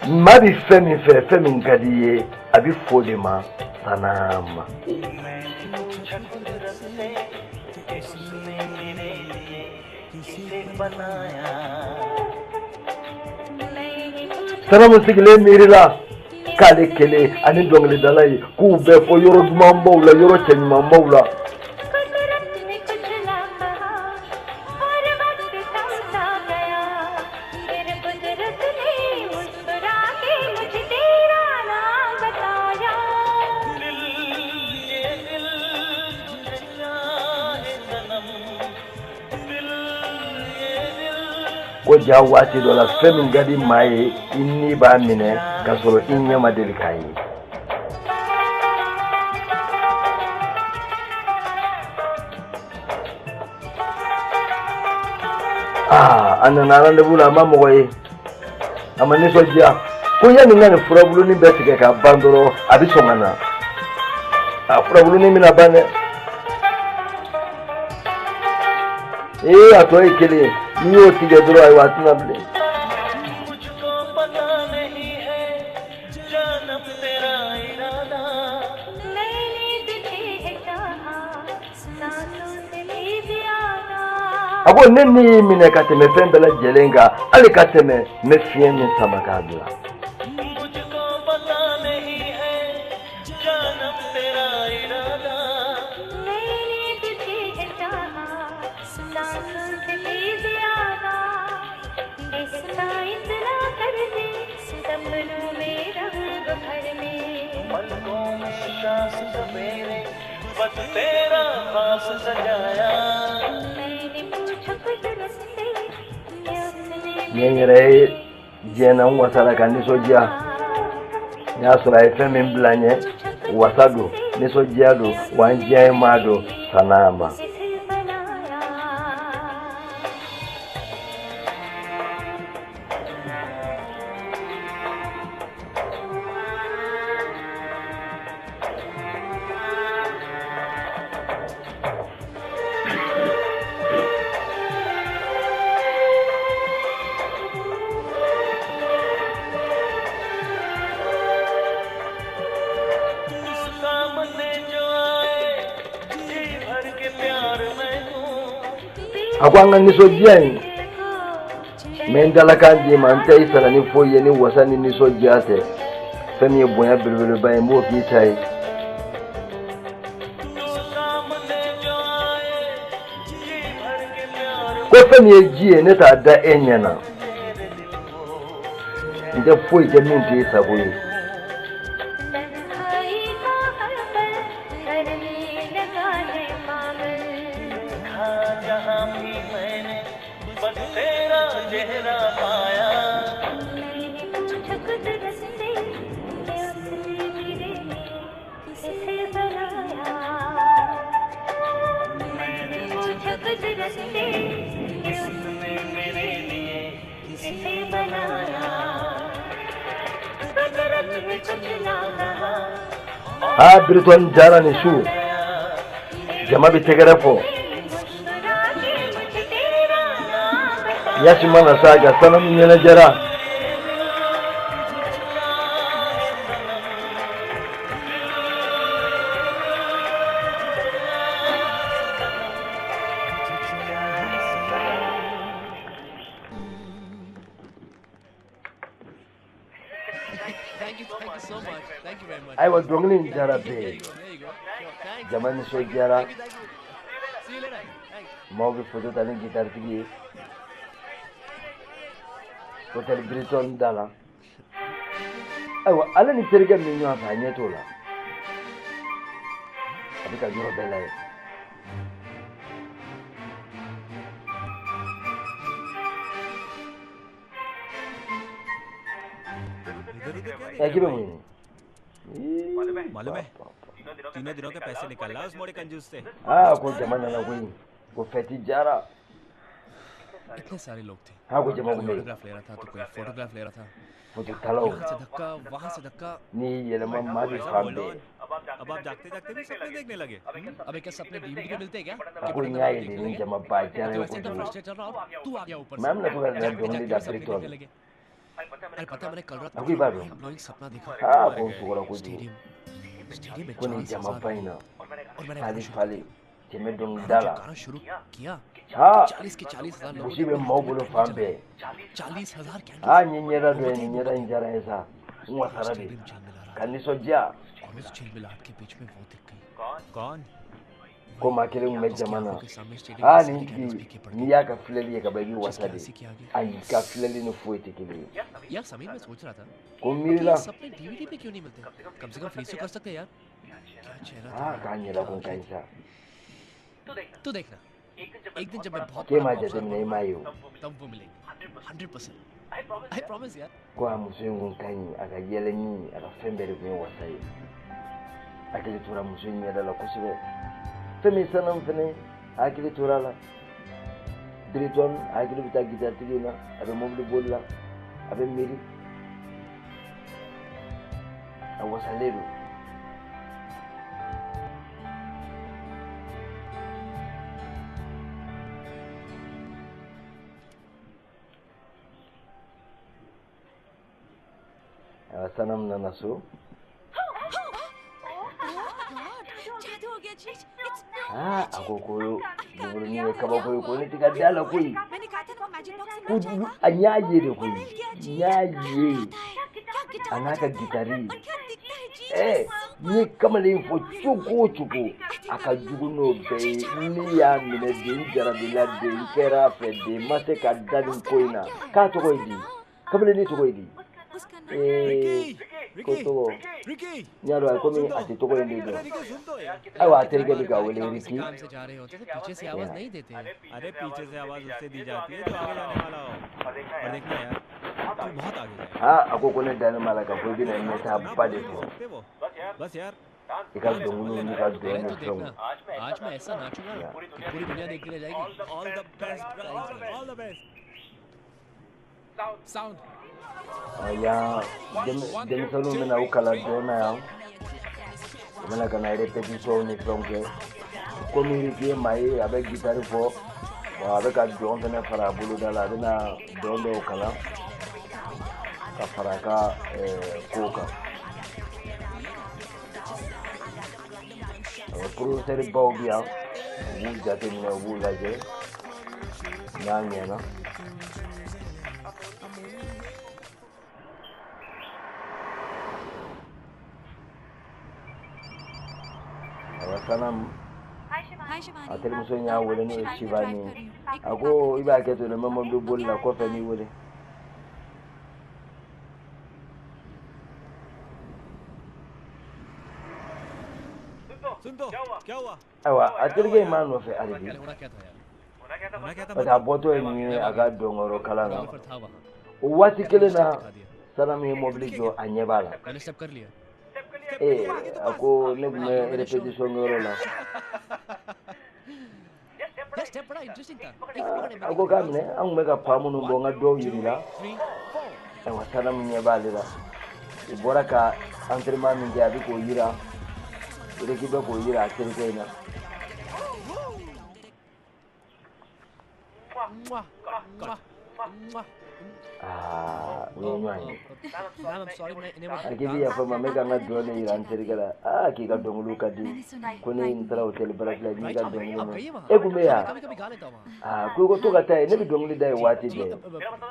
Maa bɛ fɛn min fɛ, fɛn min ka di i ye, a bɛ f'o de ma sanama. Sanamu sigilen miiri la k'ale kelen ani dɔnkilidala ye k'u bɛɛ fɔ yɔrɔ dumanbaw la, yɔrɔ cɛɲumanbaw la. Ko ja waati dɔ la fɛn min ka di maa ye, i ni b'a minɛ k'a sɔrɔ i ɲɛ ma deli k'a ye. Aa, a nana rendez-vous la, a ma mɔgɔ ye, a ma nisɔndiya. Ko yanni n ka nin furabulunin bɛɛ tigɛ ka ban dɔrɔn, a bɛ sɔn ka na. A furabulunin bɛna ban dɛ. Ee, a tɔ ye kelen ye, n'i y'o tigɛ dɔrɔn, ayiwa, a tɛna bilen. A ko ne ni y'i minɛ ka tɛmɛ fɛn bɛɛ lajɛlen kan, hali ka tɛmɛ n bɛ fiɲɛ min sama k'a bila. N ye n yɛrɛ ye diɲɛ na, n wasara ka nisɔndiya. N y'a sɔrɔ a ye fɛn min bila n ɲɛ, wasa don, nisɔndiya don, wa n diɲɛ maa don sanaa ma. A ko an ka nisɔndiya in, n bɛ n dalakan d'i ma, n tɛ i sara ni foyi ye ni wasa ni nisɔndiya tɛ. Fɛn min ye bonya belebeleba ye, n b'o k'i ta ye. Ko fɛn min ye ji ye, ne t'a da e ɲɛ na, n tɛ foyi kɛ min t'e sago ye. Aa, Biritɔni jara ni su, jama bɛ tɛgɛrɛ fɔ. Yasi mana sa ka sanamu ɲɛnajɛra. Ayiwa, dɔnkili in diyara bɛɛ ye, jama nisɔndiyara. Maaw bɛ foto ta ni gitaritigi ye hôtel Brighton da la. Ayiwa, ale ni terikɛ min ɲɔgɔn fɛ, a ɲɛ t'o la, a bɛ ka yɔrɔ bɛɛ lajɛ. Ɛ, k'i bɛ mun ɲini? मालूम है, तीनों दिनों के पैसे निकाल ला उस मोड़े कंजूस से। Aa, ko jama nana koyi, ko fɛti jara. इतने सारे लोग थे। हाँ, ko jama कोई kun bɛ yen. Autograph ले रहा था तो कोई फोटोग्राफ ले रहा था। Foto talaw. यहाँ से धक्का, वहाँ से धक्का। N'i yɛlɛma, maa bɛ fan bɛɛ. अब आप जागते जागते भी सपने देखने लगे। अबे क्या सपने डीवीडी पे मिलते हैं क्या? A ko n y'a ye de, ni jama ba jara तो ye ऐसे एकदम kojugu. Frustrate चल रहा और तू आ गया ऊपर से। Maa bɛna to ka na जागते dɔnkili जागते da भी सपने Brighton. देखने लगे। अरे पता है, मैंने कल रात A ko i b'a dɔn. Blowing सपना देखा। Aa, ko n sugora kojugu. Stadium, stadium में Ko nin 40,000 jamaba in na, और मैंने गाना fali शुरू fali cɛmɛ dɔnkilida मैंने la. जब गाना शुरू किया Aa, 40 के 40,000 लोगों gosi ने bɛ मेरे maaw हाथों में bolo candle fan जलाई। bɛɛ. 40,000 candle. Aa, n ye ɲɛda dɔ ye, nin ɲɛda in diyara n ye sa, n wasara de stadium झिलमिला रहा ka nisɔndiya. और उस झिलमिलाहट के बीच में वो दिख गई। कौन? Ko maa kelen tun bɛ उसकी jama na. आंखों के सामने स्टेडियम Aa, के सारे nin candles tigi, फीके पड़ n'i गए। y'a ka filɛli ye ka ban, i b'i wasa जिसकी de. हंसी के आगे Ayi, ka filɛli ni foyi tɛ kelen ye. यार समीर, मैं सोच रहा था Ko n कि miirila. ये सपने डीवीडी पे क्यों नहीं मिलते? कम से कम फ्रीज तो कर सकते हैं यार। क्या चेहरा था, Aa, k'a ɲɛda क्या kun ka आंखें ɲi sa. थी। तो देखना, एक दिन जब मैं बहुत K'e बड़ा m'a pop star jateminɛ, i m'a ye o. बनूंगा, तब वो मिलेंगे। 100%। I promise यार। Ko a muso in kun ka ɲi, a ka yɛlɛni, a ka fɛn bɛɛ de kun ye wasa ye. Hakili tora muso in ɲɛda la kosɛbɛ. Fɛn min sanamu fɛnɛ, a hakili tora a la. Brighton, a hakili bɛ taa gitaritigi in na, a bɛ mobili boli la, a bɛ miiri, a wasalen don. Ayiwa, sanamu nana so. जादू हो गया चीज। Aa, a ko ko dumuni ye kabako ye, ko ne tɛ ka da la koyi. मैंने कहा था ना वो magic box से Ko मिल जाएगा। a n y'a ye de koyi, n y'a ye a n'a ka gitari. Ɛɛ, n'i ye kamalen fɔ cogo o cogo, a ka jugu n'o bɛɛ ye. Ne y'a minɛ de, n jarabila de, n kɛra a fɛ de, n ma se ka da nin ko in na. K'a tɔgɔ ye di? Kamalen ne tɔgɔ ye di? Ee, ko tɔgɔ n y'a dɔn, a komi a tɛ tɔgɔ in de dɔn. Ayiwa, a terikɛ bɛ k'a wele काम से Riki. काम से जा रहे होते तो पीछे से आवाज नहीं देते हैं। अरे पीछे से आवाज उससे दी जाती है जो आगे जाने वाला हो। और देखना यार, तू बहुत आगे जाएगा। Aa, a ko ko ne dalen b'a la k'a fɔ i bɛna ɲɛtaa ba de नहीं sɔrɔ सकते वो। बस यार, i ka dɔnkiliw n'i ka अरे dɔn तो ni fɛnw. देखना, आज मैं ऐसा नाचूंगा कि पूरी दुनिया देखती रह जाएगी। All the best, all the best. Sound. Yan, denmisɛnninw bɛna u kalan dɔn na yan, u bɛna ka na répétition ni fɛnw kɛ. Komi Riki ye maa ye, a bɛ gitari fɔ, bon, a bɛ ka dɔn fɛnɛ fara a boloda la, a bɛna dɔn dɔw kalan ka fara a ka kow kan. Professeur baw bɛ yan, u b'u jateminɛ, u b'u lajɛ n'a ɲɛna. Ayiwa, Sanam, a terimuso in y'a wele, n'o ye Shivani ye. A ko i b'a kɛ to de, n bɛ mobili boli la kɔfɛ n'i wele. सुन तो, क्या हुआ? Ayiwa, a terikɛ in m'a nɔfɛ hali bi. होना क्या था यार? होना क्या था? Parce que a bɔtɔ ye nin ye a ka dɔnkɔrɔ kalan na. Golfer था वहाँ। O waati kelen na, Sanam ye mobili jɔ, a ɲɛ b'a la. मैंने स्टेप कर लिया। Ee, a ko ne tun bɛ répétition kɛyɔrɔ la. यार स्टेप बड़ा इंटरेस्टिंग था। एक पकड़े। A ko k'a minɛ, an tun bɛ ka pas minnu bɔ, n ka dɔw yir'i la. 3 4. Ayiwa, Sanam ɲɛ b'ale la. U bɔra ka entraînement min kɛ, a bɛ k'o yira. Riki bɛ k'o yira a terikɛ in na. Aa, u ye ɲɔgɔn ye. Ma'am, I am sorry, मैं इन्हें A k'i bɛ yafa n ma, n bɛ ka n ka dɔn de yira n terikɛ la. Aa, k'i ka dɔnkiliw ka di. Ko ne n taara hôtel Barclay, n'i ka dɔnkili आप mɛn. गई है वहाँ? E kun bɛ yan? कभी कभी गा लेता हूँ वहाँ। Aa, ko i ko to ka taa yen, ne bɛ dɔnkili da yen waati जी bɛɛ.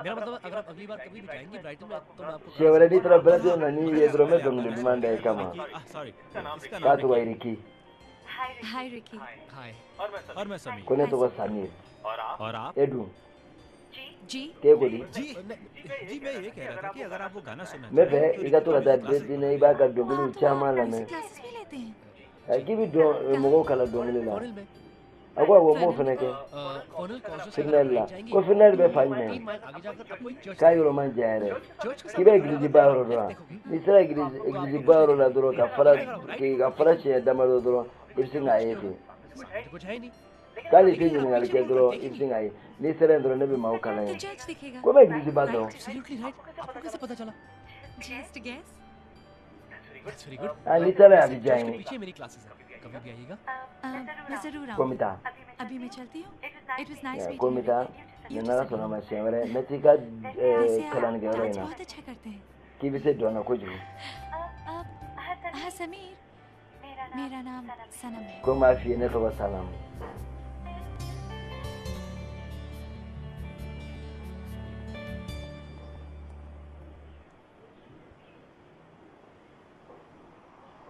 मेरा मतलब अगर आप अगली बार कभी भी जाएंगी ब्राइटन में तो मैं आपको Siɲɛ wɛrɛ n'i taara Brighton na, n'i ye dɔrɔn, n bɛ dɔnkili duman da i kama. Sorry, इसका K'a नाम tɔgɔ ye Riki. Hi Ricky. हाय। और मैं Sameer. Ko ne tɔgɔ Samir. और आप? E dun? जी। K'e ko di? जी जी, मैं ये कह रहा था कि अगर आप वो गाना सुनना N bɛ fɛ i ka to ka taa Destinée, i b'a ka dɔnkiliw caman lamɛn. Classes भी लेते हैं। K'i bɛ dɔn mɔgɔw kalan dɔnkili la. A ko awɔ, n b'o fana kɛ. Final la, ko final bɛ fan jumɛn? K'a yɔrɔ man jan yɛrɛ. K'i bɛ egilizi ba yɔrɔ dɔn wa? N'i sera egilizi ba yɔrɔ la dɔrɔn, ka fara k'i ka fara siɲɛ damadɔ dɔrɔn, i bɛ sin k'a ye ten. K'ale tɛ ɲininkali kɛ dɔrɔn, i bɛ sin k'a ye. N'i sera yen dɔrɔn, ne bɛ maaw kalan yen. Ko n bɛ egilizi ba dɔn. आपको कैसे पता चला? Just guess. That's very good. Ah, n'i taara yen, a bɛ diya n ye. पीछे मेरी क्लासेस है, कभी भी आइएगा। मैं जरूर Ko n bɛ आऊंगी। taa. अभी मैं चलती हूँ। It was nice Ko n bɛ meeting. taa. Ni n'Ala sɔnna ma, siɲɛ wɛrɛ n bɛ t'i ka वैसे आप kalankɛyɔrɔ in dance na. बहुत अच्छा करते हैं। K'i bɛ se dɔn na kojugu. हाँ समीर, मेरा नाम सनम है। Ko n b'a f'i ye, ne tɔgɔ Sanam.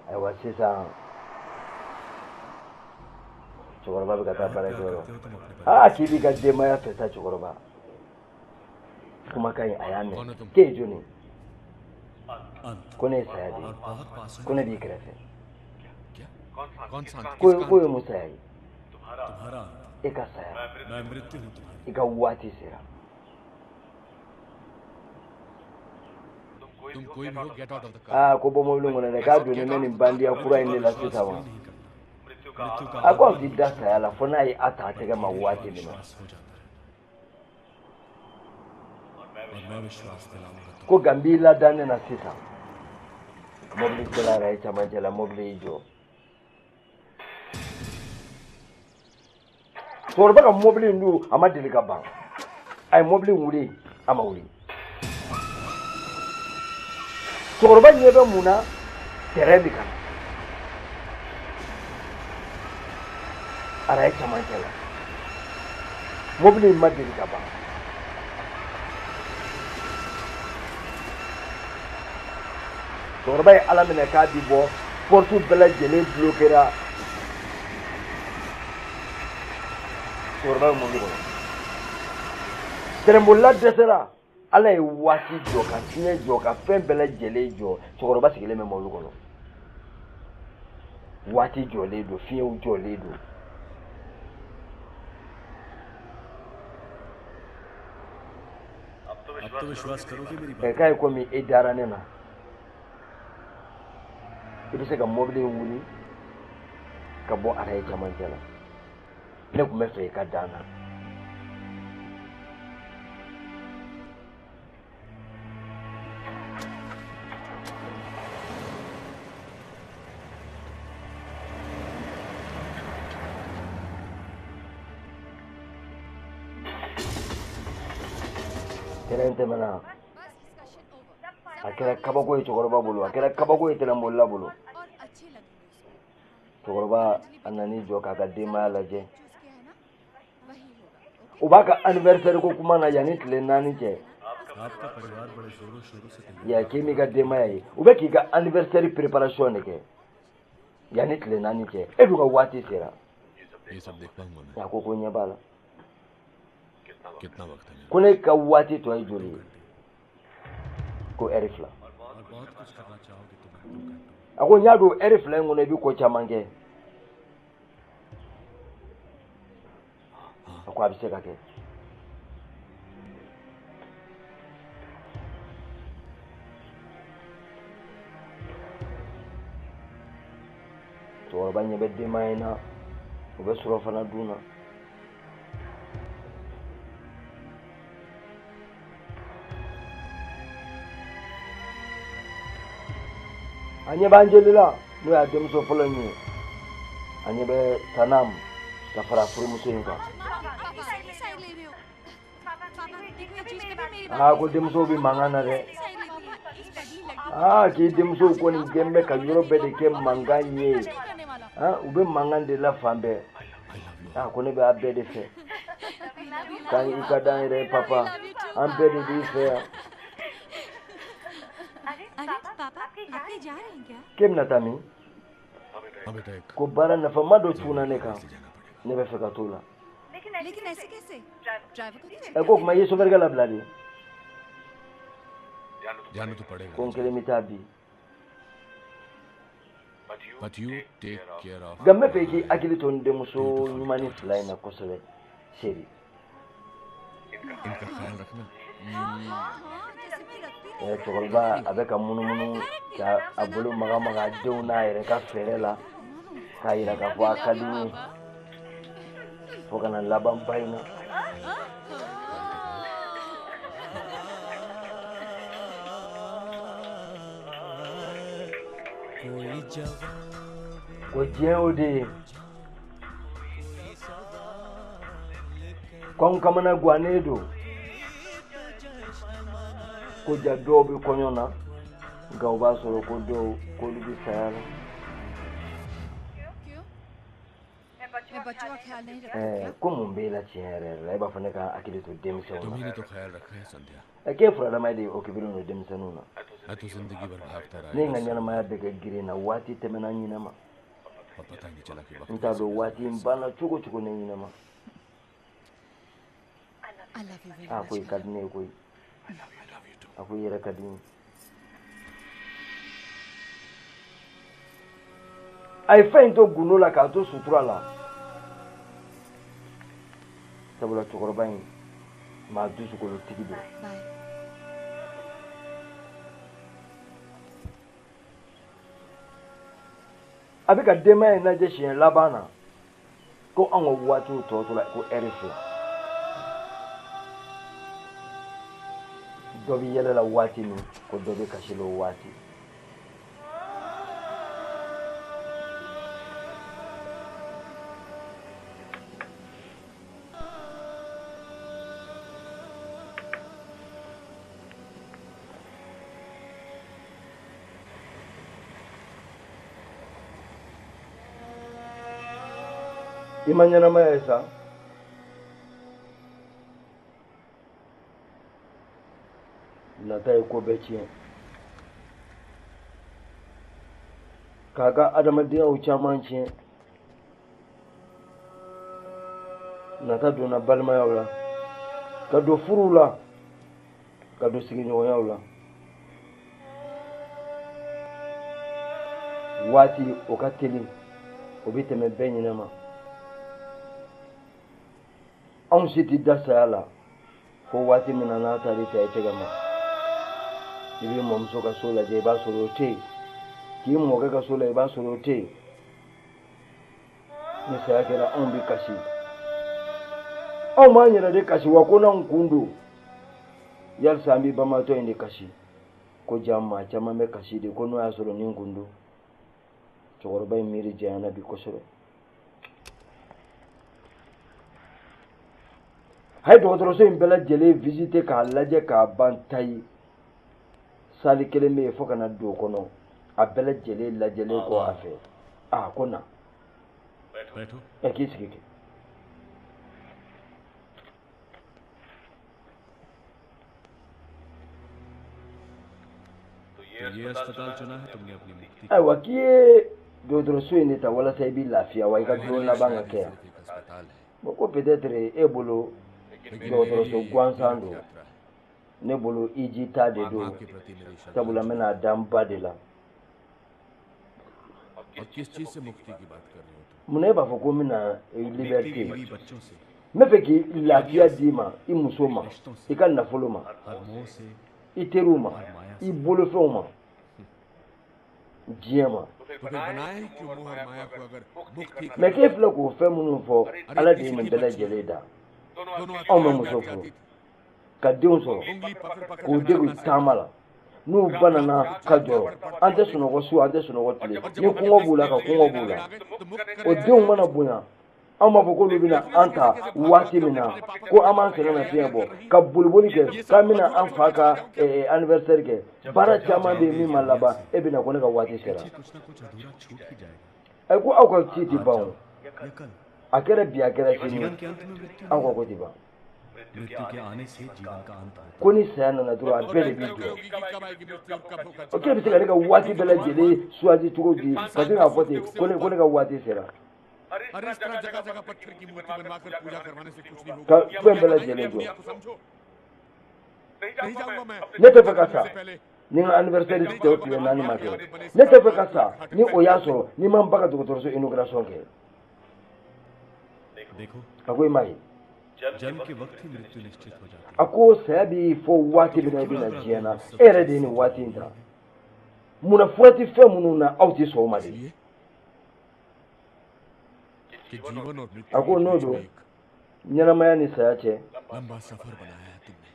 Ayiwa, sisan cɛkɔrɔba bɛ ka taa baarakɛyɔrɔ. Aa, k'i b'i ka denbaya fɛ sa. Cɛkɔrɔba kumakan in, a y'a mɛn. K'e ye jɔnni? Ko ne ye saya de ye. Ko ne b'i kɛrɛfɛ. कौन सा? Ko ye mun saya ye? तुम्हारा। E ka saya. मैं मृत्यु हूँ तुम्हारी। I ka waati sera. तुम कोई भी हो, get out of the car. Aa, ko bɔ mobili kɔnɔ dɛ, k'a donnen bɛ nin bandiya kura in de la sisan wa. मृत्यु का A ko a b'i da saya la fo n'a ye a ta a tɛgɛ ma waati min na. हो जाता है और मैं विश्वास दिलाऊंगा। Ko nka n b'i lada ne na sisan. Mobili sera ye camancɛ la, mobili y'i jɔ. Cɛkɔrɔba ka mobili in dun, a ma deli ka ban. A ye mobili in wuli, a ma wuli. Cɛkɔrɔba ɲɛ bɛ mun na? Tɛrɛn bɛ ka na araye camancɛ la. Mobili in ma deli ka ban. Cɛkɔrɔba ye Ala minɛ k'a bi bɔ, porte bɛɛ lajɛlen bloquera. Cɛkɔrɔba bɛ mobili kɔnɔ, tɛrɛnbolila dɛsɛra. Ala ye waati jɔ, ka fiɲɛ jɔ, ka fɛn bɛɛ lajɛlen jɔ. Cɛkɔrɔba sigilen bɛ mobili kɔnɔ, waati jɔlen don, fiɲɛw jɔlen don. अब तो विश्वास करोगे मेरी Ɛ बात? K'a ye komi e dara ne na, i bɛ se ka mobili in wuli ka bɔ araye camancɛ la. Ne tun bɛ fɛ i ka dan na. Tɛrɛn tɛmɛna, a kɛra kabako ye cɛkɔrɔba bolo, a kɛra kabako ye tɛrɛnbolila bolo. Cɛkɔrɔba a nan'i jɔ k'a ka denbaya lajɛ. U b'a ka anniversaire ko kuma na yanni tile 4 cɛ. आपका परिवार बड़े जोरों शोरों से तैयार Ya k'i m'i ka denbaya ye, u bɛ k'i ka anniversaire préparation de kɛ yanni tile 4 cɛ. E dun ka waati sera. ये सब देख पाऊंगा मैं? A ko ko ɲɛ b'a la. कितना वक्त है मेरे Ko ne ka waati tɔ ye joli ye? Ko ɛri 2. और बहुत कुछ करना चाहोगे तुम 2 घंटों। A ko n y'a dɔn, ɛri 2 in kɔnɔ, i bɛ ko caman kɛ. A ko a bɛ se ka kɛ. Cɛkɔrɔba ɲɛ bɛ denbaya in na, u bɛ surɔfana dun na. A ɲɛ b'an jeli la, n'o y'a denmuso fɔlɔ in ye. A ɲɛ bɛ Sanam ka fara furumuso in kan. Aa, ko denmusow bɛ mankan na dɛ. Aa, k'i denmusow kɔni gɛn bɛ ka yɔrɔ bɛɛ de kɛ mankan ye. Aa, u bɛ mankan de la fan bɛɛ. Aa, ko ne bɛ a bɛɛ de fɛ. K'an i ka d'an yɛrɛ ye papa, an bɛɛ de b'i fɛ yan. अरे पापा, आप कहीं जा रहे हैं क्या? K'e bɛna taa min? Ko baara nafama dɔ cunna ne kan, ne bɛ fɛ ka t'o la. Ɛ, ko kuma i ye sofɛrikɛ labila de? Ko n kelen bɛ taa bi, nka n bɛ fɛ i k'i hakili to n denmuso ɲuman ni fila in na kosɛbɛ, chérie. Cɛkɔrɔba a bɛ ka munumunu ka a bolo maga maga denw n'a yɛrɛ ka fɛɛrɛ la, k'a yira k'a fɔ a ka di n ye, fo ka na laban ba in na. Ko diɲɛ o de ye ko anw kamana gannen don, ko ja dɔw bɛ kɔɲɔ na, nka o b'a sɔrɔ ko dɔw k'olu bɛ saya la. Ko mun b'e la tiɲɛ yɛrɛ yɛrɛ la, e b'a fɔ ne ka hakili to denmisɛnw na. Ɛ, k'e furadama de occupé don denmisɛnninw na. Ne ye n ka ɲɛnamaya bɛɛ kɛ girin na, waati tɛmɛna n ɲinɛ ma. N t'a dɔn waati in banna cogo cogo ne ɲinɛ ma. A ko i ka di ne ye koyi. A ko i yɛrɛ ka di n ye. A ye fɛn in to gundo la k'a to sutura la, sabula cɛkɔrɔba in maa dusukolotigi don. A bɛ ka denbaya in lajɛ siɲɛ laban na, ko anw ka waatiw tɔ tora ko ɛri 2. Dɔ bɛ yɛlɛ la waati min, ko dɔ bɛ kasi la o waati. I ma ɲɛnamaya ye sa. Nata ye ko bɛɛ tiɲɛ, k'a ka adamadenyaw caman tiɲɛ. Nata donna balimayaw la, ka don furuw la, ka don sigiɲɔgɔnyaw la. Waati o ka teli, o bɛ tɛmɛ bɛɛ ɲinɛ ma. Anw si tɛ da saya la fo waati min na n'a taar'i ta i tɛgɛ ma. I b'i mɔmuso ka so lajɛ, i b'a sɔrɔ o tɛ yen. K'i mɔkɛ ka so la, i b'a sɔrɔ o tɛ yen. Ni saya kɛra, anw bɛ kasi. Anw b'an yɛrɛ de kasi wa, ko n'anw kun don yalisa an bɛ banbaatɔ in de kasi. Ko ja maa caman bɛ kasi de ko n'o y'a sɔrɔ nin kun don. Cɛkɔrɔba in miiri janyana bi kosɛbɛ. A ye dɔgɔtɔrɔso in bɛɛ lajɛlen visiter k'a lajɛ k'a ban tayi. Sali kelen bɛ yen fo ka na don o kɔnɔ, a bɛɛ lajɛlen lajɛlen kɔ a fɛ. A ko na. Ɛ, k'i sigi kɛ. Ayiwa, k'i ye dɔgɔtɔrɔso in de ta walasa i b'i lafiya wa i ka don laban ka kɛ yan. Bon, ko peut-être e bolo dɔgɔtɔrɔso gansan don, ne bolo iji ta de don, sabula n bɛna da n ba de la. Munna e b'a fɔ ko n bɛna liberté? N bɛ fɛ k'i lafiya d'i ma, i muso ma, i ka nafolo ma, i teriw ma, i bolofɛnw ma, diɲɛ ma. Mɛ k'e filɛ k'o fɛn minnu fɔ, Ala de ye nin bɛɛ lajɛlen da. Anw bɛ muso furu ka denw sɔrɔ k'u dege taama la, n'u banana ka jɔrɔ, an tɛ sunɔgɔ su, an tɛ sunɔgɔ tile, ni kɔngɔ b'u la ka kɔngɔ b'u la. O denw mana bonya, anw b'a fɔ k'olu bɛna an ta waati min na, ko an b'an sɛgɛn nafiɲɛ bɔ ka boliboli kɛ, k'an bɛna an fa ka anniversaire kɛ. Baara caman bɛ yen min ma laban, e bɛna ko ne ka waati sera. Ɛ, ko aw ka ci tɛ ban o, a kɛra bi, a kɛra sini, aw ka ko tɛ ban. मृत्यु के आने से जीवन का अंत होता Ko ni saya nana dɔrɔn, a bɛɛ de b'i jɔ. O k'e bɛ se ka ne ka waati bɛɛ lajɛlen choisi cogo di, ka se k'a fɔ ten ko ne ka waati sera? अरे, इस तरह जगह जगह पत्थर की मूर्ति बनवाकर पूजा करवाने से कुछ नहीं होगा। Ka fɛn bɛɛ lajɛlen jɔ. समझो, नहीं जाऊंगा मैं। Ne tɛ fɛ ka sa ni n ka anniversaire tɛ tile 4 ma kɛ. Ne tɛ fɛ ka sa ni o y'a sɔrɔ ni ma n ba ka dɔgɔtɔrɔso inauguration kɛ. देखो। A ko i m'a ye. जन्म के वक्त ही मृत्यु निश्चित हो जाती A ko saya b'i fɔ waati min na i bɛ na diɲɛ na, e yɛrɛ de ye nin waati in ta. Munna fura tɛ fɛn minnu na, aw tɛ sɔn o ma de? कि जीवन और मृत्यु A ko n'o don, ɲɛnamaya ni saya cɛ, लंबा सफर बनाया है तुमने।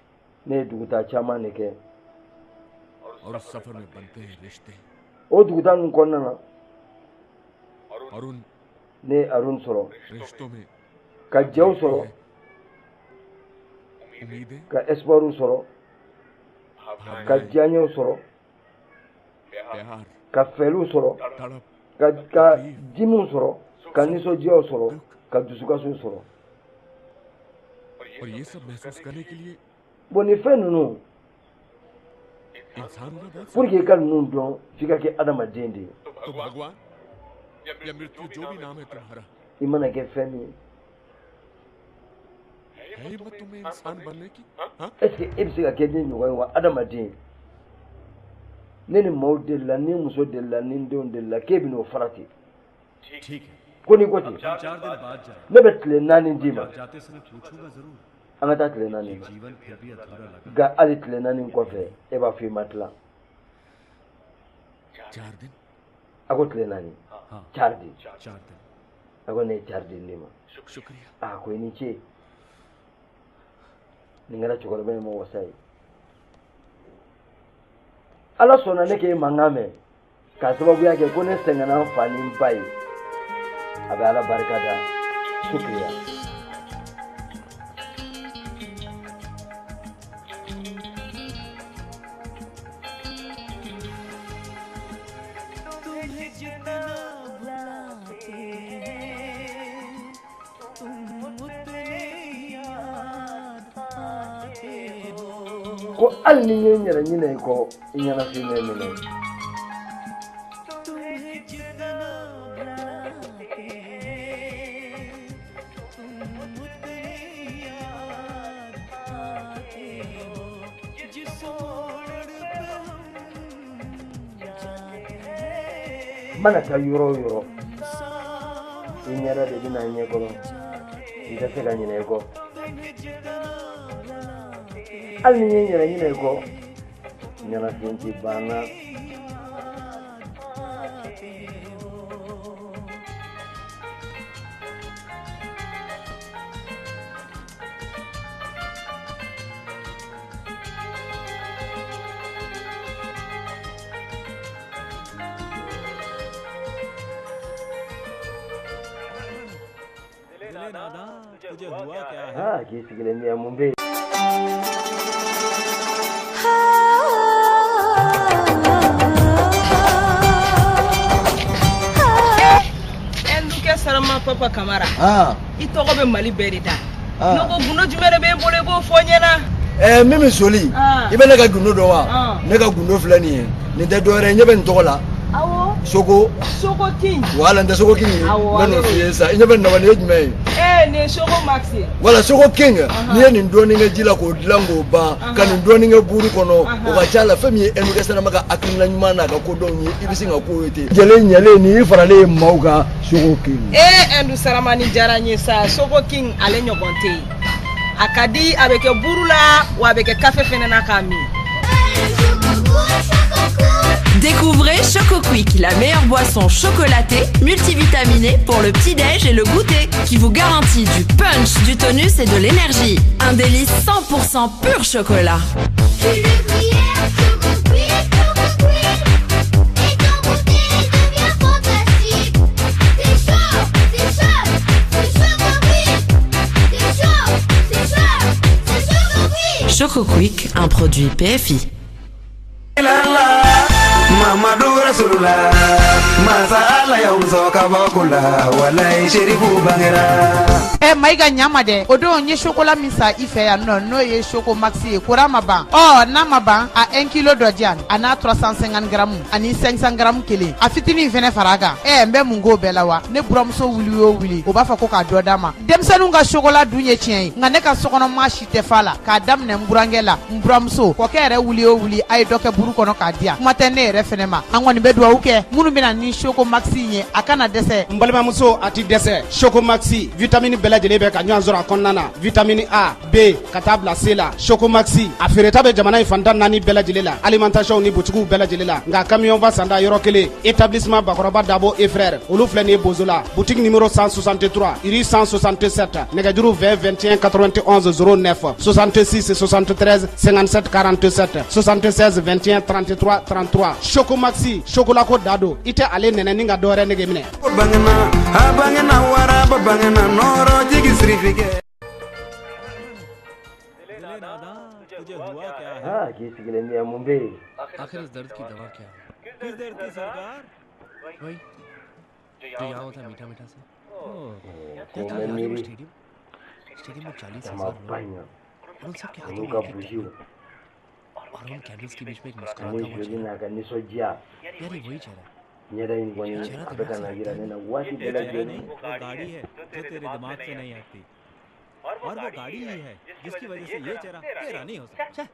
Ne ye dugutaa caman de kɛ. और उस सफर में बनते हैं रिश्ते। O dugutaa ninnu kɔnɔna na, और उन ne ye Arun sɔrɔ, रिश्तों में ka jɛw sɔrɔ, उम्मीदें, ka espoirw sɔrɔ, ka diyaɲɛw sɔrɔ, प्यार, ka fɛliw sɔrɔ, तड़प, ka dimiw sɔrɔ, ka nisɔndiyaw sɔrɔ, ka dusukasiw sɔrɔ. और ये सब महसूस करने के लिए Bon, nin fɛn ninnu, इंसान होना बहुत pour que i ka ninnu dɔn, f'i ka kɛ adamaden de ye. तो भगवान या मृत्यु, जो भी नाम है तुम्हारा, I mana kɛ fɛn min ye, है हिम्मत तुम्हें इंसान बनने की? हाँ? est ce que e bɛ se ka kɛ ne ɲɔgɔn ye wa? Adamaden, ne ni maaw delila, ni muso delila, ni n denw delila, k'e bɛ n'o farati. ठीक है। Ko n'i ko ten, हम 4 दिन बाद जाएंगे। ne bɛ tile 4 d'i ma. और जाते समय पूछूंगा जरूर। An ka taa tile 4 na. जीवन फिर भी अधूरा लगा। Nka hali tile 4 kɔfɛ, e b'a fɔ i ma tila. 4 दिन? A ko tile 4. हाँ। 4 दिन. 4 दिन। A ko ne ye 4 दिन d'i ma. शुक्रिया। A ko i ni ce. Nin kɛra cɛkɔrɔba in ma wasa ye. Ala sɔnna ne k'e mankan mɛn k'a sababuya kɛ ko ne sɛgɛnna n fa ni n ba ye. A bɛ Ala barika da. Shukriya. तुम्हें जितना बुलाते हैं, तुम उतने याद आते हो। Ko hali ni n ye n yɛrɛ ɲinɛ i kɔ, i ɲɛnafin bɛ minɛ. तुम्हें जितना बुलाते हैं, तुम उतने याद आते हो। जिस मोड़ पे हम जाते हैं, N mana taa yɔrɔ o yɔrɔ, i ɲɛda de bɛ na n ɲɛkɔrɔ, n tɛ se ka ɲinɛ i kɔ. Hali ni n ye n yɛrɛ ɲinɛ i kɔ, ɲɛnafin tɛ ban n na. दिले नादान, तुझे हुआ क्या है? Aa, k'i sigilen bɛ yan, mun bɛ yen? Ɛndukɛ Sarama Papa Kamara. Ah. I tɔgɔ bɛ Mali bɛɛ de da. Ah. Ne ko gundo jumɛn de b'e bolo, i b'o fɔ n ɲɛna? Ɛɛ, min bɛ soli, Ah. i bɛ ne ka gundo dɔn wa? Ah. Ne ka gundo filɛ nin ye, nin tɛ dɔwɛrɛ ye, ɲɛ bɛ nin tɔgɔ la. Awɔ. Soko. Soko King. Wala, n tɛ Soko King ye. Awɔ, N bɛ n'o ale f'i ye sisan. I ɲɛ bɛ nin na wa? Nin ye jumɛn ye? Ee, nin ye Soko Max ye. Wala, Soko King. N'i ye nin dɔɔnin kɛ ji la k'o dilan k'o ban, ka nin dɔɔnin kɛ buru kɔnɔ, o ka ca la, fɛn min ye Ɛndukɛ Sarama ka hakilina ɲuman n'a ka kodɔnw ye, i bɛ sin ka k'o ye ten. Jɛlen ɲɛlen, nin y'i faralen ye maaw kan, Soko King. Ee, Ɛndu Sarama, nin diyara n ye sa. Soko King, ale ɲɔgɔn tɛ yen. A ka di, a bɛ kɛ buru la wa, a bɛ kɛ kafe fɛnɛ na k'a min. Découvrez Choco Quick, la meilleure boisson chocolatée, multivitaminée pour le petit-déj et le goûter, qui vous garantit du punch, du tonus et de l'énergie. Un délice 100% pur chocolat. Tu le cuillère, Choco Quick, Choco Quick, et ton goûter devient fantastique. C'est chaud, c'est chaud, c'est Choco Quick. C'est chaud, c'est chaud, c'est Choco Quick. Choco Quick, un produit PFI. Mamadu Rasulullah, Masa Allah ya. y'anw sɔn kabako la walayi Serifu bangera. Ɛ Mayiga, ɲama dɛ. O don n ye chocolat min san i fɛ yan nɔ, n'o ye Choco Maxi ye, kora ma ban. Ɔ n'a ma ban, a 1 kilo dɔ di yan, a n'a 350 grammes ani 500 grammes kelen, a fitinin fɛnɛ fara a kan. Ɛ n bɛ mun k'o bɛɛ la wa? Ne buramuso wuli o wuli, o b'a fɔ ko k'a dɔ d'a ma. Denmisɛnninw ka chocolat dun ye tiɲɛ ye, nka ne ka sokɔnɔ maa si tɛ fa la, k'a daminɛ n burankɛ la, n buramuso, kɔkɛ yɛrɛ wuli o wuli, a ye dɔ kɛ buru kɔnɔ k'a di yan. Kuma tɛ ne yɛrɛ fɛnɛ ma. An kɔni bɛ dugawu kɛ minnu bɛna ni Choco Maxi ye, a kana dɛsɛ. N balimamuso, a ti dɛsɛ. Choco Maxi, vitamine bɛɛ lajɛlen bɛ ka ɲɔgɔn sɔrɔ a kɔnɔna na, vitamine A, B ka taa bila C la. Choco Maxi, a feereta bɛ jamana in fan 14 bɛɛ lajɛlen la, alimentation ni butigiw bɛɛ lajɛlen la. Nka camion ba sanda yɔrɔ kelen, établissement Bakɔrɔba Dabo et frère, olu filɛ nin ye Bozola, boutique numéro 163, rue 167. Nɛgɛjuru 20 21 91 09, 66 73 57 47, 76 21 33 33. Choco Maxi, chocolat ko da don, i tɛ ale nɛnɛ ni ka dɔwɛrɛ nege minɛ. Bangena a bangena waraba bangena nɔrɔ jigi sirifikɛ. तुझे हुआ क्या है? Aa, k'i sigilen bɛ yan, mun bɛ yen? आखिर इस दर्द की दवा क्या है? किस दर्द की सरकार? वही जो यहाँ होता है, मीठा मीठा सा। Ko n bɛ miiri. Stadium, stadium में 40,000 Jama ba लोग in na, और उन सबके हाथों olu में ka एक एक bujiw candle और उन कैंडल्स के बीच में एक ani मुस्कुराता हुआ joli चेहरा। n'a ka nisɔndiya. यार, ये वही चेहरा है। Ɲɛda in kɔni, a bɛ ka na yira ne na waati ये bɛɛ चेहरा lajɛlen. नहीं, वो गाड़ी है जो तेरे दिमाग से नहीं हटती और वो गाड़ी ही है जिसकी वजह से ये चेहरा तेरा नहीं हो सकता।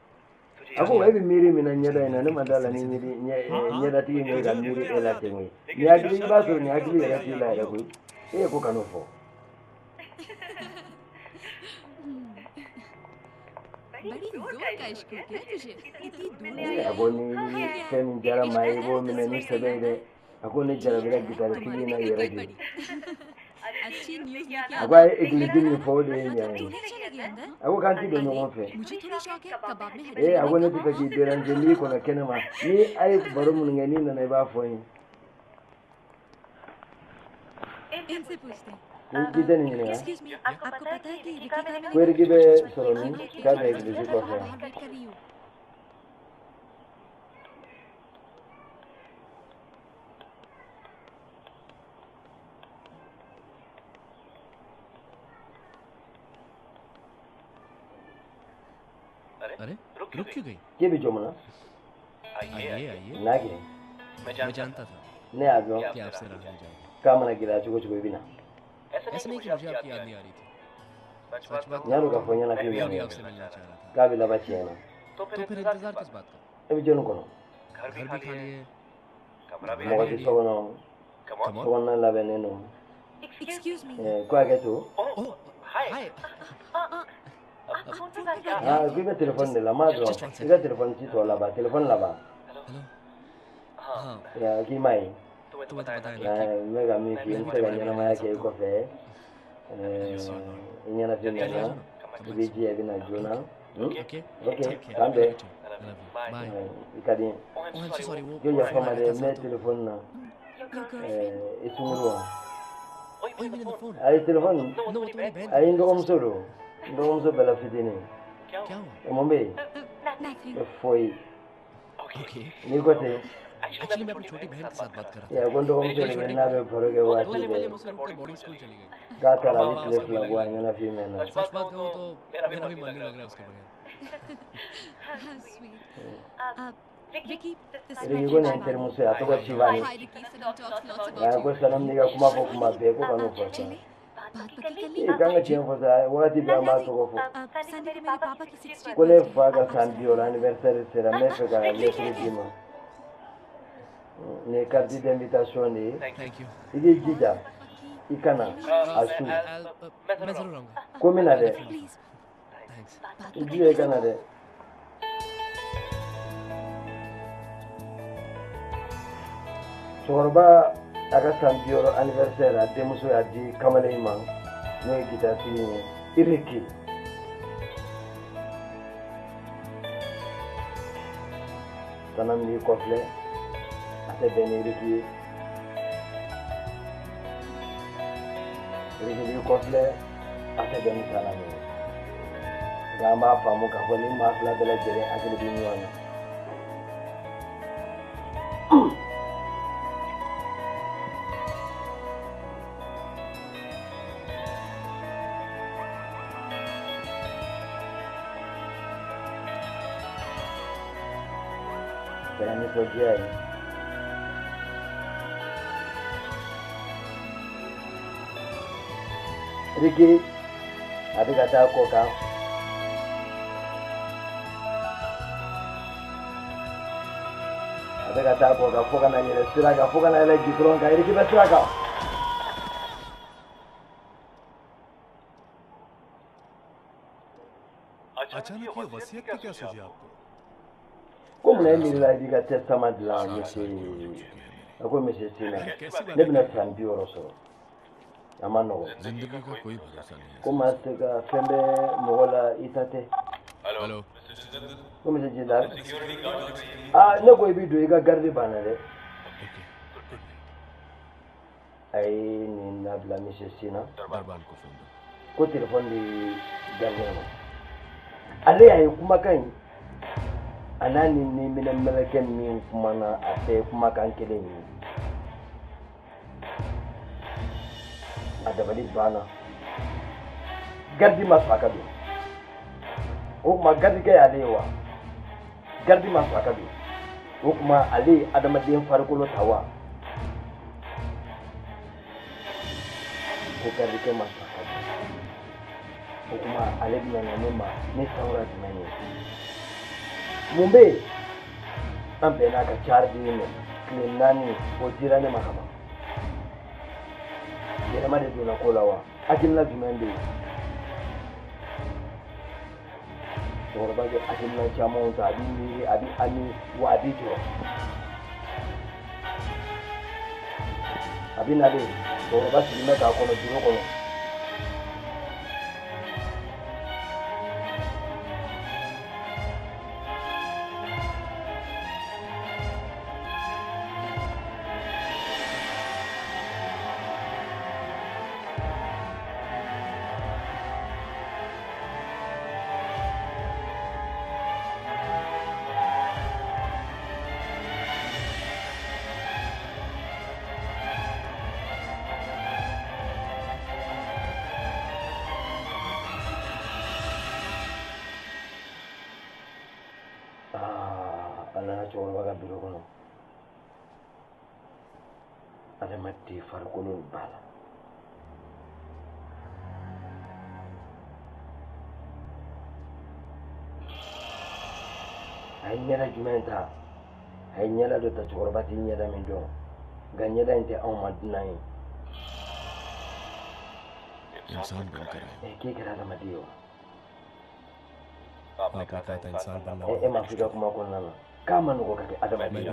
A ko e bɛ miiri min na ɲɛda in na, ne ma da la ni miiri ɲɛdatigi in bɛ ka miiri e la ten koyi. Nin hakili, i b'a sɔrɔ nin hakili yɛrɛ t'i la yɛrɛ koyi. E ye ko kan'o fɔ. बड़ी जोर का इश्क हो गया तुझे, इतनी दूर। A ko ni fɛn min diyara maa ye, i b'o minɛ ni sɛbɛ ye dɛ. A ko ne jarabira gitaritigi in na yɛrɛ de. अच्छी न्यूज लेके A ko a ye egilisi min fɔ, o de ye ɲɛ ye. तूने चले गया अंदर। A ko k'an ti don ɲɔgɔn fɛ. मुझे थोड़ी शौक है कबाब में हड्डी। Ee, a ko ne tɛ fɛ k'i déranger, n'i kɔnɔ kɛnɛ ma, ni a ye baro minnu kɛ, n'i nana i b'a fɔ n ye. इनसे पूछते हैं। Ko k'i tɛ nin ɲininka? Excuse me, आपको पता है कि रिकी का Ko Eriki bɛ sɔrɔ min k'a bɛ egilisi kɔfɛ? बाहर वेट कर रही हूँ। अरे, रुक क्यों गई? K'e bɛ jɔ mun na? आइए आइए। N'a kɛ. मैं जानता था Ne y'a dɔn कि आपसे रहा नहीं जाएगा। k'a mana gɛlɛya cogo cogo, i bɛ na. ऐसा नहीं कि मुझे आपकी याद नहीं आ रही थी। सच बात N y'a dɔn k'a fɔ ɲɛnafin मैं bɛ भी ne आपसे मिलना चाह रहा था। k'a bɛ laban tiɲɛ na. तो फिर इंतजार किस बात का? E bɛ jɔnni kɔnɔ? घर भी खाली है। Mɔgɔ tɛ so kɔnɔ, sokɔnɔna labɛnnen don. Excuse me. Ɛɛ, ko hakɛ to. Oh hi. Aa, k'i bɛ telefɔni de la, n m'a dɔn i ka telefɔni ci tɔ laban, telefɔni laban. Hello, हाँ। Ɛɛ, k'i m'a ye. तुम्हें तो पता है ना Ɛɛ, कि n bɛ ka min f'i ye, n tɛ se ka ɲɛnamaya kɛ i kɔfɛ. Ɛɛ, i ɲɛnafin nana, i b'i jija, i bɛ na joona. Okay. Ok, k'an bɛn. Bye. I ka di n ye. Oh, I am so sorry, वो Ko yafa n ma dɛ, आया n था bɛ तो telefɔni na. Ɛɛ, i sunkuru wa? Oh, you mean the phone? Ayi, telefɔni. No, वो तुम्हारी बहन। Ayi, n dɔgɔmuso don, n dɔgɔmuso bɛɛ la fitinin. क्या हुआ? Ɛ, mun bɛ yen? Nothing. E, foyi. Okay. N'i ko ten. Actually मैं अपनी छोटी बहन के साथ बात कर रहा Ee, a ko n dɔgɔmuso de bɛ n'a bɛ baro kɛ था। waati 2 दिन पहले bɛɛ. मुझसे रुककर बोर्डिंग स्कूल चली गई। K'a taara, a bɛ tile 2 bɔ, a ɲɛnafin mɛn na. सच बात कहूँ तो मेरा भी मन नहीं लग रहा है उसके बगैर। Sweet. Ricky, this is Eriki ko nin ye n terimuso ye, a tɔgɔ Sivani. Hi Ricky, Sanam talks lots A about ko Sanam n'i ka kuma fɔ kuma bɛɛ, ko kan'o fɔ sa. you. बात पक्की कर ली? Ee, k'an ka tiɲɛ fɔ sa, wagati bɛɛ an b'a tɔgɔ fɔ. Sunday को मेरे पापा की 60th Ko ne fa ka san 60 anniversaire sera, n bɛ fɛ ka lettre d'i ma. Nin ye carte d'invitation de ye. Thank you. I k'i jija i ka na a su. मैं जरूर आऊंगा। Ko n bɛ na dɛ. Please. Thanks. I jija i ka na dɛ. Cɛkɔrɔba a ka san 60 anniversaire, a denmuso y'a di kamalen in ma, n'o ye gitaritigi ye, Iriki. Sanam b'i kɔfilɛ, a tɛ bɛn ni Iriki ye. Iriki b'i kɔfilɛ, a tɛ bɛn ni Sanam ye. Nka an b'a faamu k'a fɔ ni maa fila bɛɛ lajɛlen hakili bɛ ɲɔgɔn na. Kɛra nisɔndiya ye. Riki a bɛ ka taa kɔ kan. A bɛ ka taa kɔ kan fo ka na yɛlɛ sira kan, fo ka na yɛlɛ gidɔrɔn kan. Riki bɛ sira kan. अचानक ये वसीयत की क्या सूझी आपको? Ko munna e miirila i b'i ka testament dilan, monsieur? A ko monsieur Sina, ne bɛna san 60 sɔrɔ, a ma nɔgɔn. जिंदगी का कोई भरोसा नहीं है. Ko maa tɛ ka fɛn bɛ mɔgɔ la, i ta tɛ. Hello. Ko monsieur Jindal, aa, ne ko i b'i don i ka garde banna dɛ. A ye nin labila monsieur Sina. दरबान को फोन दो. Ko téléphone di gardien ma. Ale y'a ye kumakan in a n'a ni minɛ mɛlɛkɛ min kumana, a tɛ kumakan kelen ye. A dabali banna. Garidi ma sɔn a ka don. O tuma garidikɛ y'ale ye wa? Garidi ma sɔn a ka don. O tuma ale ye adamaden farikolo ta wa? Ko garidikɛ ma sɔn a ka don. O tuma ale bɛna na ne ma ne sawura jumɛn ye? Mun bɛ yen? An bɛnna ka cari di ma tile 4, o dira ne ma ka ban. Yɛlɛma de donna ko la wa? Hakilina jumɛn bɛ yen? Cɛkɔrɔba bɛ hakilina camanw ta, a bɛ miiri, a bɛ hami, wa a bɛ jɔrɔ. A bɛ nalen, cɛkɔrɔba sigilen bɛ k'a kɔnɔ biro kɔnɔ. A nana cɛkɔrɔba ka biro kɔnɔ. Adamaden farikolo b'a la. A ye ɲɛda jumɛn ta? A ye ɲɛda dɔ ta, cɛkɔrɔba tɛ ɲɛda min dɔn, nka ɲɛda in tɛ anw ma dunan ye. इंसान बनकर आए. K'e kɛra adamaden ye wa? आपने कहा था इंसान बनना. E ma f'i ka kuma kɔnɔna na k'a ma nɔgɔ ka kɛ adamaden ye?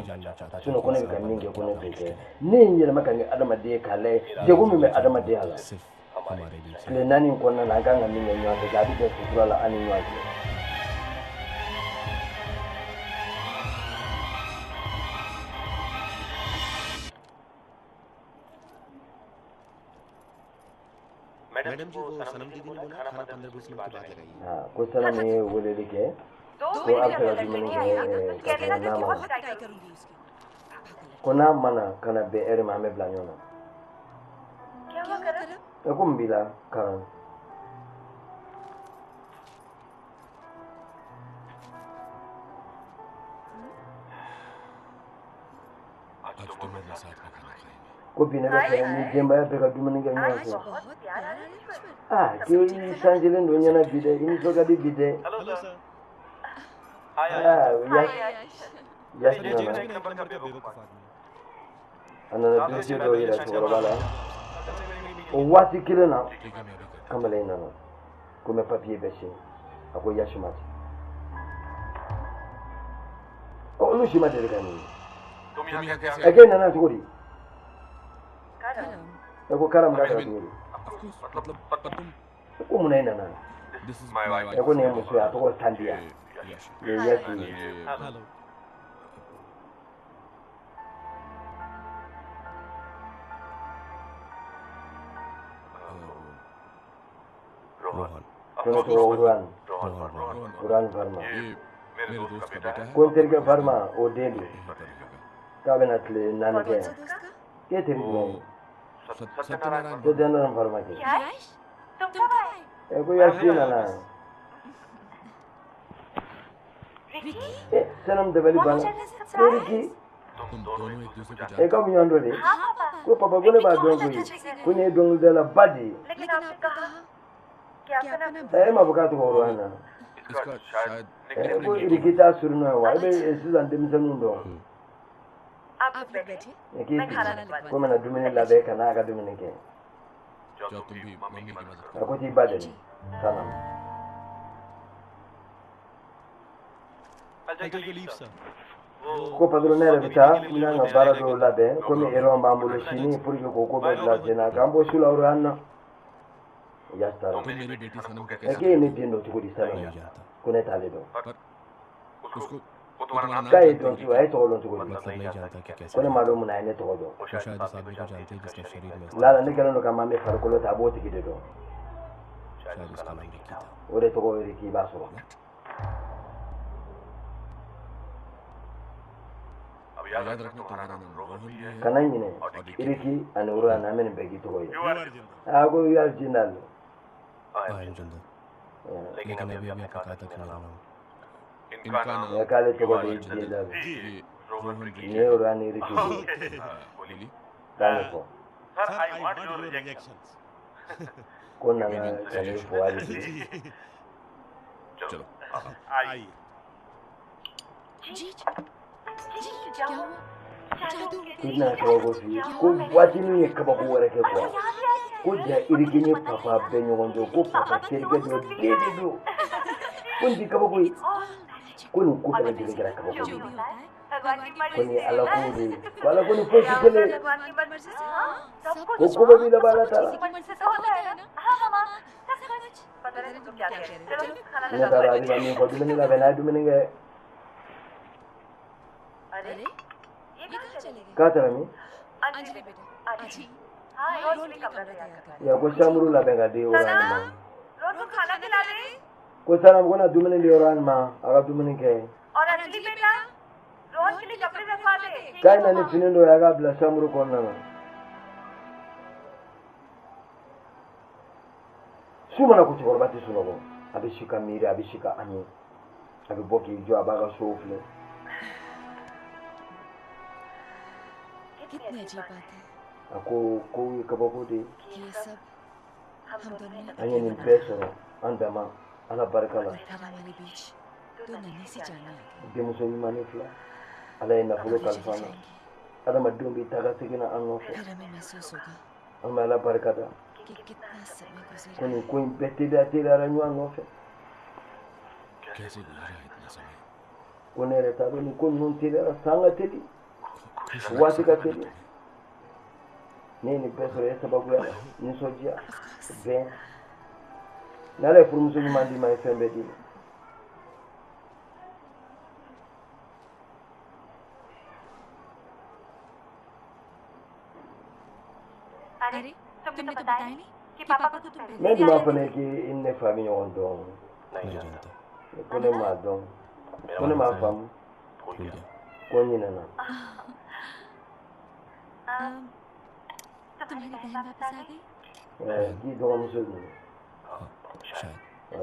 Sinon ko ne bɛ ka min kɛ, ko ne t'o kɛ. Ne ye n yɛlɛma ka kɛ adamaden ye k'a lajɛ degun min bɛ adamadenya la. Tile 4 in kɔnɔna na, an kan ka min kɛ ɲɔgɔn fɛ, a bɛ bɛn sutura la an ni ɲɔgɔn cɛ. Madam ji, वो सनम दीदी ने बोला खाना 15-20 मिनट के बाद आएगा. Aa, ko Sanam ye weleli kɛ ko a bɛ fɛ ka dumuni kɛ ka sɔrɔ n'a ma na, ko n'a ma na ka na bɛn ɛri ma, an bɛ bila ɲɔgɔn na. Ɛ, ko mun b'i la, Karan? आज तुम मेरे साथ में खाना खाएंगे. Ko bi ne bɛ fɛ ni denbaya bɛɛ ka dumuni kɛ ɲɔgɔn fɛ. Aa, k'i sanjelen don ɲɛna bi dɛ, i nisɔn ka di bi dɛ. Aa, Yash nana, a nana dossier dɔw yira cɛkɔrɔba la. O waati kelen na, kamalen nana ko n bɛ papiye bɛɛ signé. A ko Yash ma ten. Ɔ, olu si ma deli ka nin ye. Ɛ, k'e nana cogo di? Ɛ, ko Karam k'a kɛra cogo di? Ko munna e nana? Ɛ, ko nin ye muso ye, a tɔgɔ Sandiya. Nin ye Yash ye. Rohan. Ko ne tɔgɔ Rohan. Rohan Varma. ये मेरे दोस्त का बेटा है. Ko n terikɛ Varma, o den don. K'a bɛna tile 4 kɛ yan. K'e teri jumɛn ye? Satyanarayan. Satyanarayan Varma kɛ. Ɛ, ko Yash nana. Ɛ, Sanam dabali banna. Ko Riki, e ka mun y'an dɔn de? Ko papa, ko ne b'a dɔn koyi, ko nin ye dɔnkilidalaba de ye. E m'a fɔ k'a tɔgɔ Rohan na? Ko Riki t'a surnom ye wa? E bɛ sisan denmisɛnninw dɔn. E k'i sigi ko n bɛna dumuni labɛn ka n'a ka dumuni kɛ. A ko t'i ba dɛmɛ Sanam. Ko patron, ne yɛrɛ bɛ taa, n y'an ka baara dɔw labɛn komi erreur b'an bolo sini pour que k'o ko bɛɛ bila sen na, k'an bɔ su la Rohan na. Yasitara. Ɛ, k'e ye ne den dɔn cogo di Sanam? Ko ne t'ale dɔn. K'a ye dɔn cogo, a ye tɔgɔ dɔn cogo di? Ko ne m'a dɔn mun na a ye ne tɔgɔ dɔn. Lala ne kɛlen don ka maa min farikolo ta, a b'o tigi de dɔn. O de tɔgɔ ye k'i b'a sɔrɔ. Kana ɲinɛ, Iriki ani Rohan, an bɛ nin bɛɛ k'i tɔgɔ ye. Aa, ko you are Jindal. K'ale tɔgɔ de ye Jindal. Nin ye Rohan ni Iriki de ye. K'a ɲɛfɔ. Ko nana ka ne fo hali bi. K'i bɛna kabako f'i ye, ko waati min ye kabako wɛrɛ kɛ kuwa, ko ja Iriki ni papa bɛɛ ɲɔgɔn dɔn, ko papa terikɛ dɔ den de don. Ko nin ti kabako ye? Ko nin ko bɛɛ lajɛlen kɛra kabako de ye. Ko nin ye Ala ko de ye, ko Ala ko ni foyi tɛ kelen ye, ko ko bɛɛ b'i laban Ala ta la. Ne taara, a bɛ ka min fɔ, dumuni labɛn n'a ye dumuni kɛ. K'a taara min ya? Ko chambre labɛn ka di Rohan ma. Ko Sanam, ko na dumuni di Rohan ma, a ka dumuni kɛ. K'a na ni fini dɔ ye, a k'a bila chambre kɔnɔna na. Su mana ko, cɛkɔrɔba tɛ sunɔgɔ, a bɛ si ka miiri, a bɛ si ka ami, a bɛ bɔ k'i jɔ, a b'a ka sow filɛ. A ko kow ye kabako de ye. An ye nin bɛɛ sɔrɔ an dama Ala barika la. Denmuso ɲuman ni fila, Ala ye nafolo kalifa an na, adamadenw bɛ taa ka segin na an nɔfɛ. An bɛ Ala barika da ko nin ko in bɛɛ teliya teliyara ɲɔgɔn nɔfɛ. Ko ne yɛrɛ t'a dɔn, nin ko ninnu teliyara, san ka teli, waati ka teli. Ne ye nin bɛɛ sɔrɔ e sababuya la. Nisɔndiya bɛn n'Ala ye furumuso ɲuman d'i ma, ye fɛn bɛɛ d'i ma. Ne dun b'a fɔ ne k'i ni ne fa bɛ ɲɔgɔn dɔn. Ko ne m'a dɔn, ko ne m'a faamu, ko n ɲinɛna. K'i dɔgɔmuso dun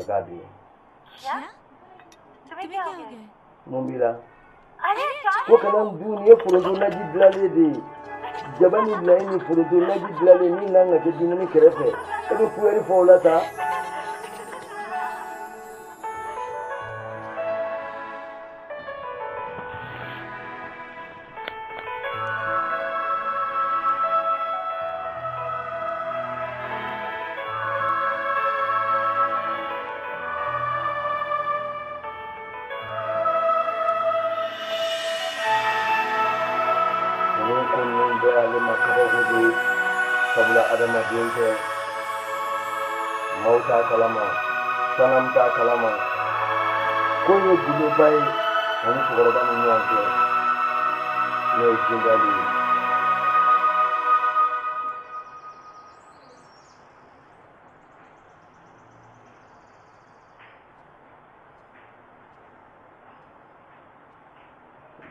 k'a bi mun b'i la? Ko kana n dun, nin ye foronto naji dilanlen de ye. Jaba ni layi ni foronto naji dilanlen min kan ka kɛ dumuni kɛrɛfɛ, e bɛ kuyɛri fɔ o la sa. Ninnu ko ninnu bɛɛ ale ma kabako de ye, sabula adamaden tɛ, maaw t'a kalama, Sanam t'a kalama ko in ye gundoba ye ani cɛkɔrɔba ni ɲɔgɔn cɛ, n'o ye Jindali ye.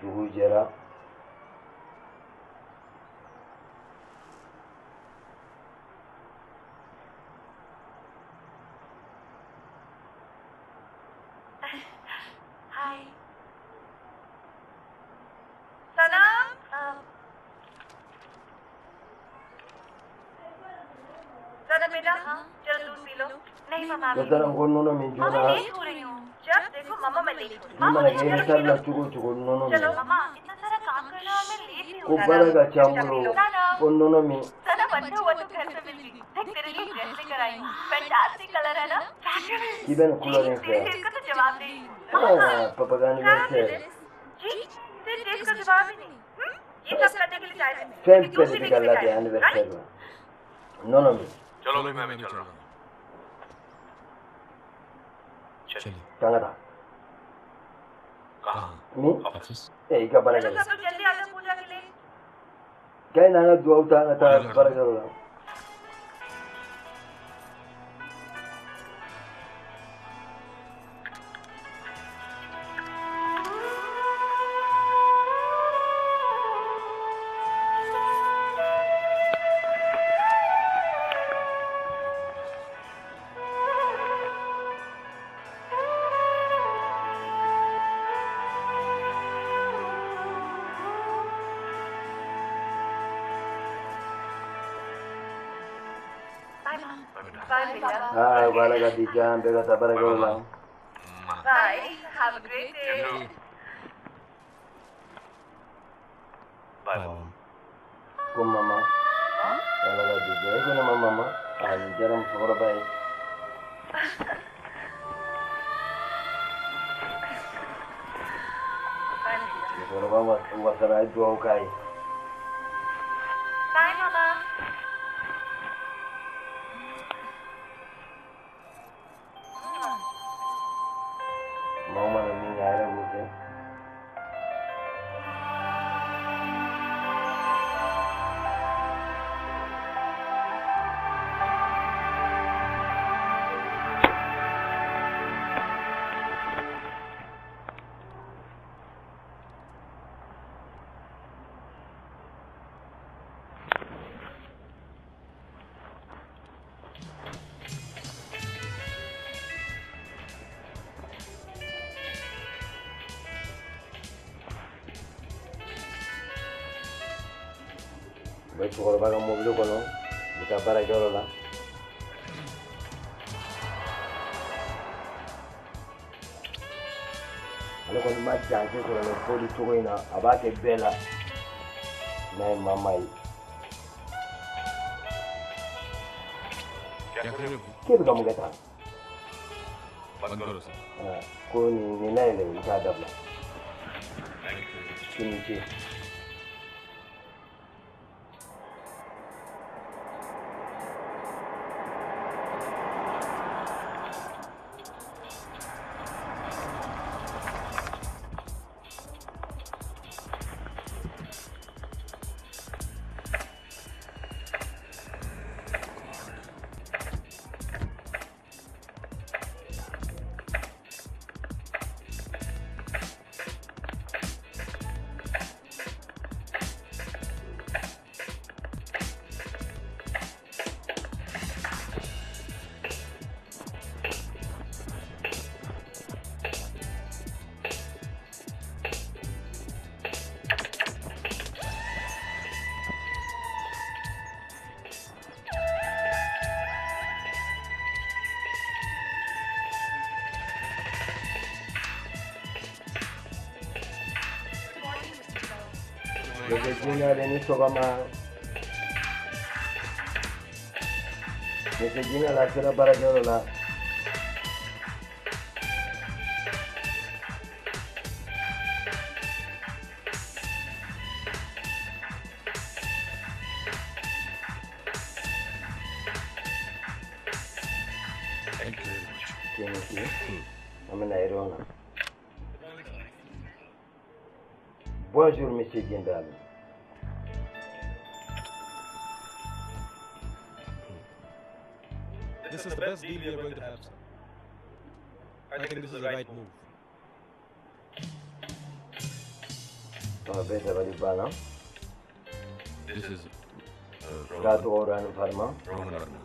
Dugu jɛra. बेटा। चलो दूध P low. नहीं मामा, Dɔ taara ko nɔnɔ min मामा joona. Late हो रही हूँ। जब देखो मामा मैं लेट हो रही I हूँ। mana kɛ anniversaire la cogo o cogo, nɔnɔ min. चलो मामा, इतना सारा काम करना और मैं लेट भी Ko हो baara ka ca n जाना। bolo, ko nɔnɔ min. सना अच्छा हुआ तू घर से मिल गई। देख तेरे लिए ड्रेस लेकर आई हूँ। फैंटास्टिक कलर है ना? K'i bɛ nin couleur in fɛ. तेरे टेस्ट का तो जवाब नहीं। Ah, papa ka anniversaire. जी, तेरे टेस्ट का जवाब ही नहीं। ये सब करने के लिए टाइम है। Fɛn bɛɛ de bɛ ka labɛn anniversaire la, nɔnɔ min. चलो भाई, मैं भी चल रहा हूँ। चलिए। K'an ka taa. कहाँ? Min? Office. Eh, i ka baara चलो kɛ. सब लोग जल्दी आ जाओ पूजा के लिए। K'a ye n'an ka duwawu ta, an ka taa baarakɛyɔrɔ la. Bye माँ। बाय बेटा। Aa, ko Ala ka bi diya, an bɛɛ ka taa baarakɛyɔrɔ la. Bye, have a great day. Bye mom. Ko mama, Ala ka bi diya. E ko ne ma mama? Aa, nin diyara musokɔrɔba ye. Musokɔrɔba wasara, a ye duwawu k'a ye. Bye mama. Maaw mana min kɛ, a yɛrɛ b'o kɛ. U bɛ cɛkɔrɔba ka mobili kɔnɔ, u bɛ taa baarakɛyɔrɔ la. Ale kɔni ma danger sɔrɔ nin fɔli cogo in na, a b'a kɛ bɛɛ la n'a ye mama ye. क्या कर रहे हो? K'e bɛ ka mun kɛ tan? बंद करो sir. Ah, ko nin layɛlɛ, i k'a dabila. K'i ni ce. Monsieur Junior, ni sɔgɔma. Monsieur Junior a sera baarakɛyɔrɔ la. Thank you very much. K'i ni ce. An bɛna réunion na. Bonjour, Monsieur Jindal. This is the best deal we are going to have, sir. I think this is the right move. Ɔ, bɛɛ dabali banna. This is K'a tɔgɔ Rohan Varma. Rohan Varma.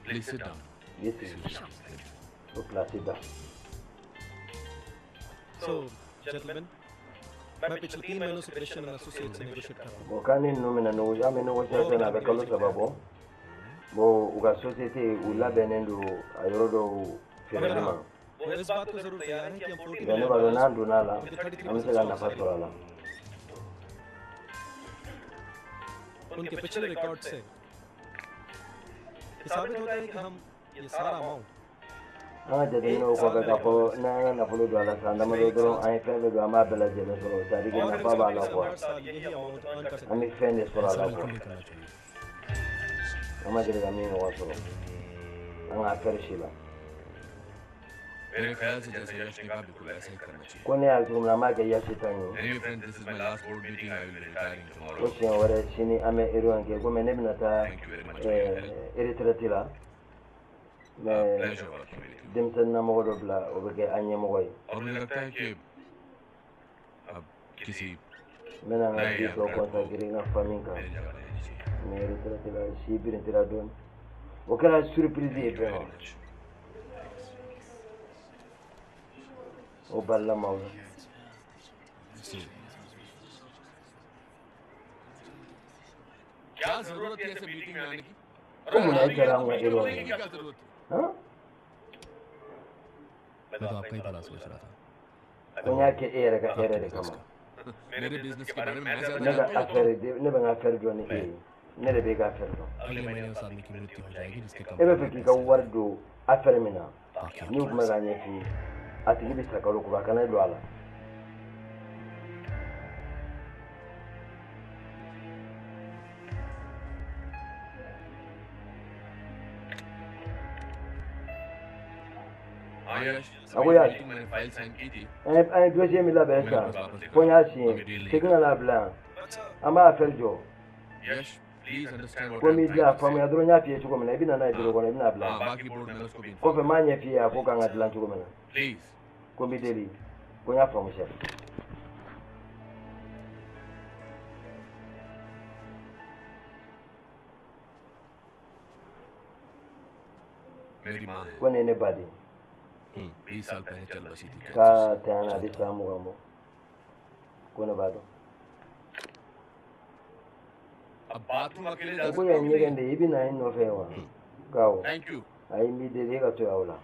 Please sit down. I sigi. O place da. So, gentlemen, मैं पिछले 3 महीनों से Christian and associate से नेगोशिएट कर रहा हूँ। Bon, k'an ni ninnu bɛna négocier, an bɛ négociation na, a bɛ kalo 3 bɔ. Bon, u ka société u labɛnnen don a yɔrɔ dɔw feereli ma. वो इस बात को जरूर तैयार है कि हम 40 Nka ne b'a dɔn n'an donna a la, an bɛ se ka nafa sɔrɔ a la. उनके पिछले रिकॉर्ड से ये साबित होता है कि हम ये सारा amount An ka jateminɛw kɔfɛ k'a fɔ n'an ka nafolo don a la san damadɔ dɔrɔn, an ye fɛn bɛɛ don, an b'a bɛɛ lajɛlen sɔrɔ, c'est à dire que nafa b'a la quoi. हर साल यही amount earn कर सकते An bɛ fɛn de sɔrɔ a ऐसा la बिल्कुल quoi. नहीं करना चाहिए। An ma deli ka min ɲɔgɔn sɔrɔ an ka affaire si la. मेरे ख्याल से जैसे यश ने कहा बिल्कुल ऐसा ही करना चाहिए। Ko ne y'a cogo min na, an b'a kɛ Yashi ta ye. Anyway friend, this is my last board meeting. I will be retiring Ko tomorrow. siɲɛ wɛrɛ sini an bɛ réunion kɛ komi ne bɛna taa Thank you very much for your help. Retraite la, mais Pleasure working with you. denmisɛnninnamɔgɔ dɔ bila, o bɛ kɛ an ɲɛmɔgɔ ye. और मुझे लगता है कि अब किसी N bɛna n ka नए vie tɔ young को consacrer n ka famille kan. मेरी जगह ले लेनी चाहिए। N bɛ retraite la, si birintira dɔɔni. O kɛra surprise ye Thank you bɛɛ very ma. much. O balila maaw la. क्या जरूरत थी ऐसे मीटिंग में आने की? Ko munna e kɛra an ka erreur बोलने ye? की क्या जरूरत थी? Han? मैं तो आपका ही भला सोच रहा था। Ko n y'a kɛ e yɛrɛ ka hɛrɛ de kama. मेरे बिजनेस के बारे में मैं ज्यादा Ne ka जानता हूँ। Affaire de, ne bɛ n ka affaire dɔn ni e ye. Ne de b'e ka affaire dɔn. अगले महीने उस आदमी की मृत्यु हो जाएगी जिसके E bɛ company fɛ में k'i ka पैसे wari don affaire min na, बाकी n'u आपकी tun bɛ k'a ɲɛf'i ye, a tigi bɛ sa kalo kura, a kana don a la. हाँ यश, A ko Yash, meeting मैंने file sign की थी। An ye dossier min labɛn मैंने sisan, बस वापस fo n y'a हमें signé, deal नहीं segin ka n'a bila yan. An b'a affaire jɔ. Yash, please understand what Ko I n b'i am dilan trying to faamuya dɔrɔn, n y'a f'i ye cogo min na, i bɛ na n'a ye bureau kɔnɔ, i bɛna bila हाँ yan. बाकी board members को भी Kɔfɛ n b'a ɲɛf'i ye a ko kan ka dilan cogo min na. Please. Ko n b'i deli, ko n y'a faamu chef. मेरी माँ है। Ko nin ye ne ba de ye. 20 साल पहले चल बसी थी K'a cancer से। tanyana a bɛ san 20 bɔ. Ko ne b'a dɔn. अब बाथरूम अकेले जा O ko सकते yan हो कि ɲɛgɛn नहीं? de ye, i bɛ na n nɔfɛ wa? K'awɔ. Thank you. Ayi, n b'i deli, e ka to yan o la.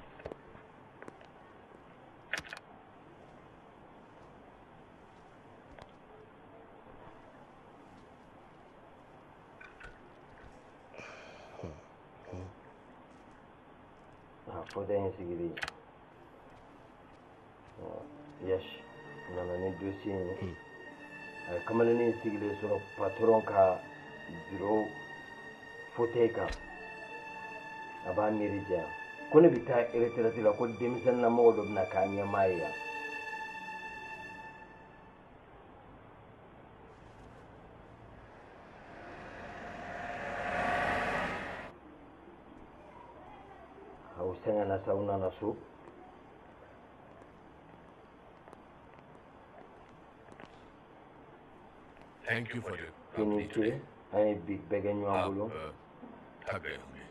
A fauteuil in sigilen. Yash nana ni dossier in ye. A ye kamalennin sigilen sɔrɔ patron ka bureau fauteuil kan. A b'a miiri janya. Ko ne bɛ taa retraite la, ko denmisɛnninlamɔgɔ dɔ bɛna k'a ɲɛmaa ye yan. U sɛgɛnna sa, u nana so. Thank you for your I ni company ce, today. An ye bi bɛɛ kɛ ɲɔgɔn आप bolo. थक गए होंगे।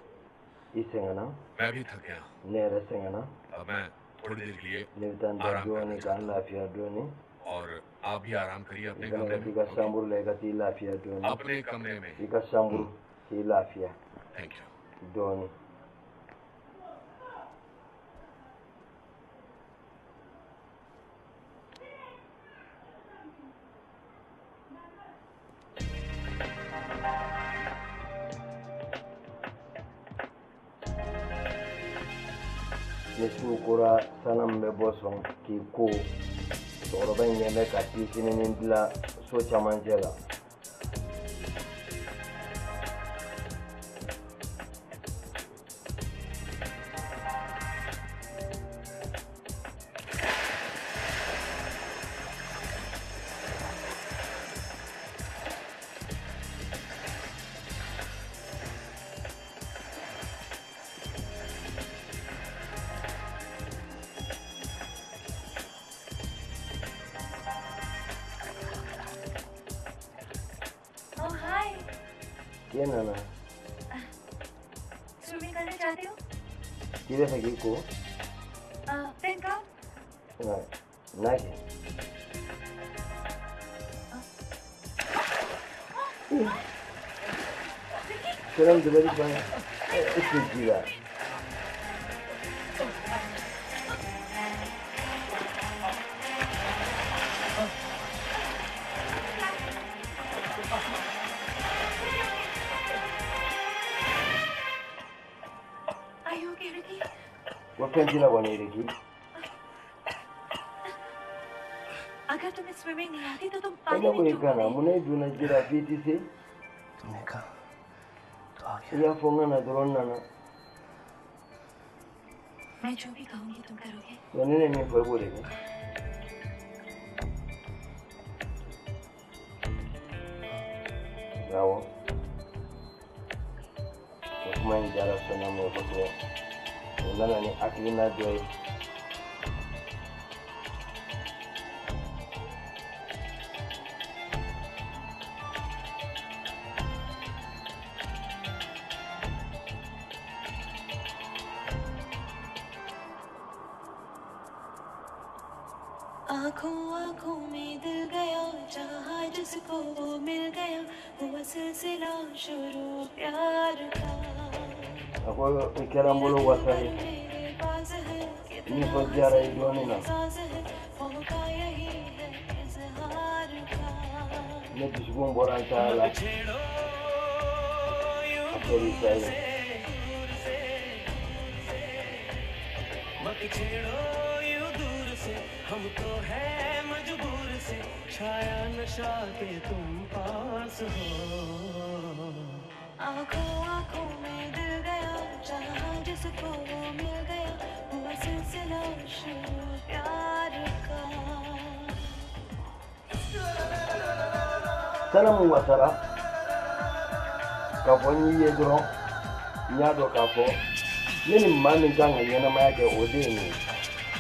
I sɛgɛnna, मैं भी थक गया। ne yɛrɛ sɛgɛnna. अब मैं थोड़ी देर के लिए Ne bɛ taa n da आराम करना dɔɔni ka चाहता n lafiya dɔɔni. हूँ और आप भी आराम करिए I अपने fana कमरे ka t'i में। ka chambre la, i ka t'i lafiya dɔɔni. अपने कमरे में। I ka chambre k'i lafiya thank you. dɔɔni. Ni su kora, sana min bɛ bɔ sɔn k'i ko, cɛkɔrɔba in ɲɛ bɛ ka piscine dilan so camancɛ la. Oh hi. K'e nana. Swimming करना चाहते हो? K'i bɛ fɛ k'i ko? Then come. Nka n'a kɛ. Sanamu dabali banna. E tɛ ji la. Are you okay, Ricky? Ko fɛn t'i la kɔni Ricky? अगर तुम्हें swimming नहीं आती तो तुम E पानी ne ko में i डूबोगे। kana mun na i donna ji la f'i ti se? I y'a fɔ n ka na dɔrɔn n nana. मैं जो भी कहूंगी तुम करोगे? Wa ni ne ye min fɔ i b'o de kɛ. Awɔ. O kuma in diyara Sanamu ye kosɛbɛ. O nana ni hakilina dɔ ye. आंखों आंखों में दिल गया, चाहा जिसको वो मिल गया, हुआ सिलसिला शुरू प्यार का। A ko i kɛra n bolo wasa ye. मेरे पास है Nisɔndiyara i dɔɔnin na. एहसास है, मौका यही है इजहार का। Ne dusukun bɔra n ta la. A kɛra i ta ye. मत छेड़ो यूं दूर से, हम तो है मजबूर से, छाया नशा के तुम पास हो। आंखों आंखों में दिल गया, चाहा जिसको वो मिल गया, हुआ सिलसिला शुरू प्यार का। Sanamu wasara k'a fɔ n y'i ye dɔrɔn n y'a dɔn k'a fɔ ne ni maa min kan ka ɲɛnamaya kɛ o de ye nin ye.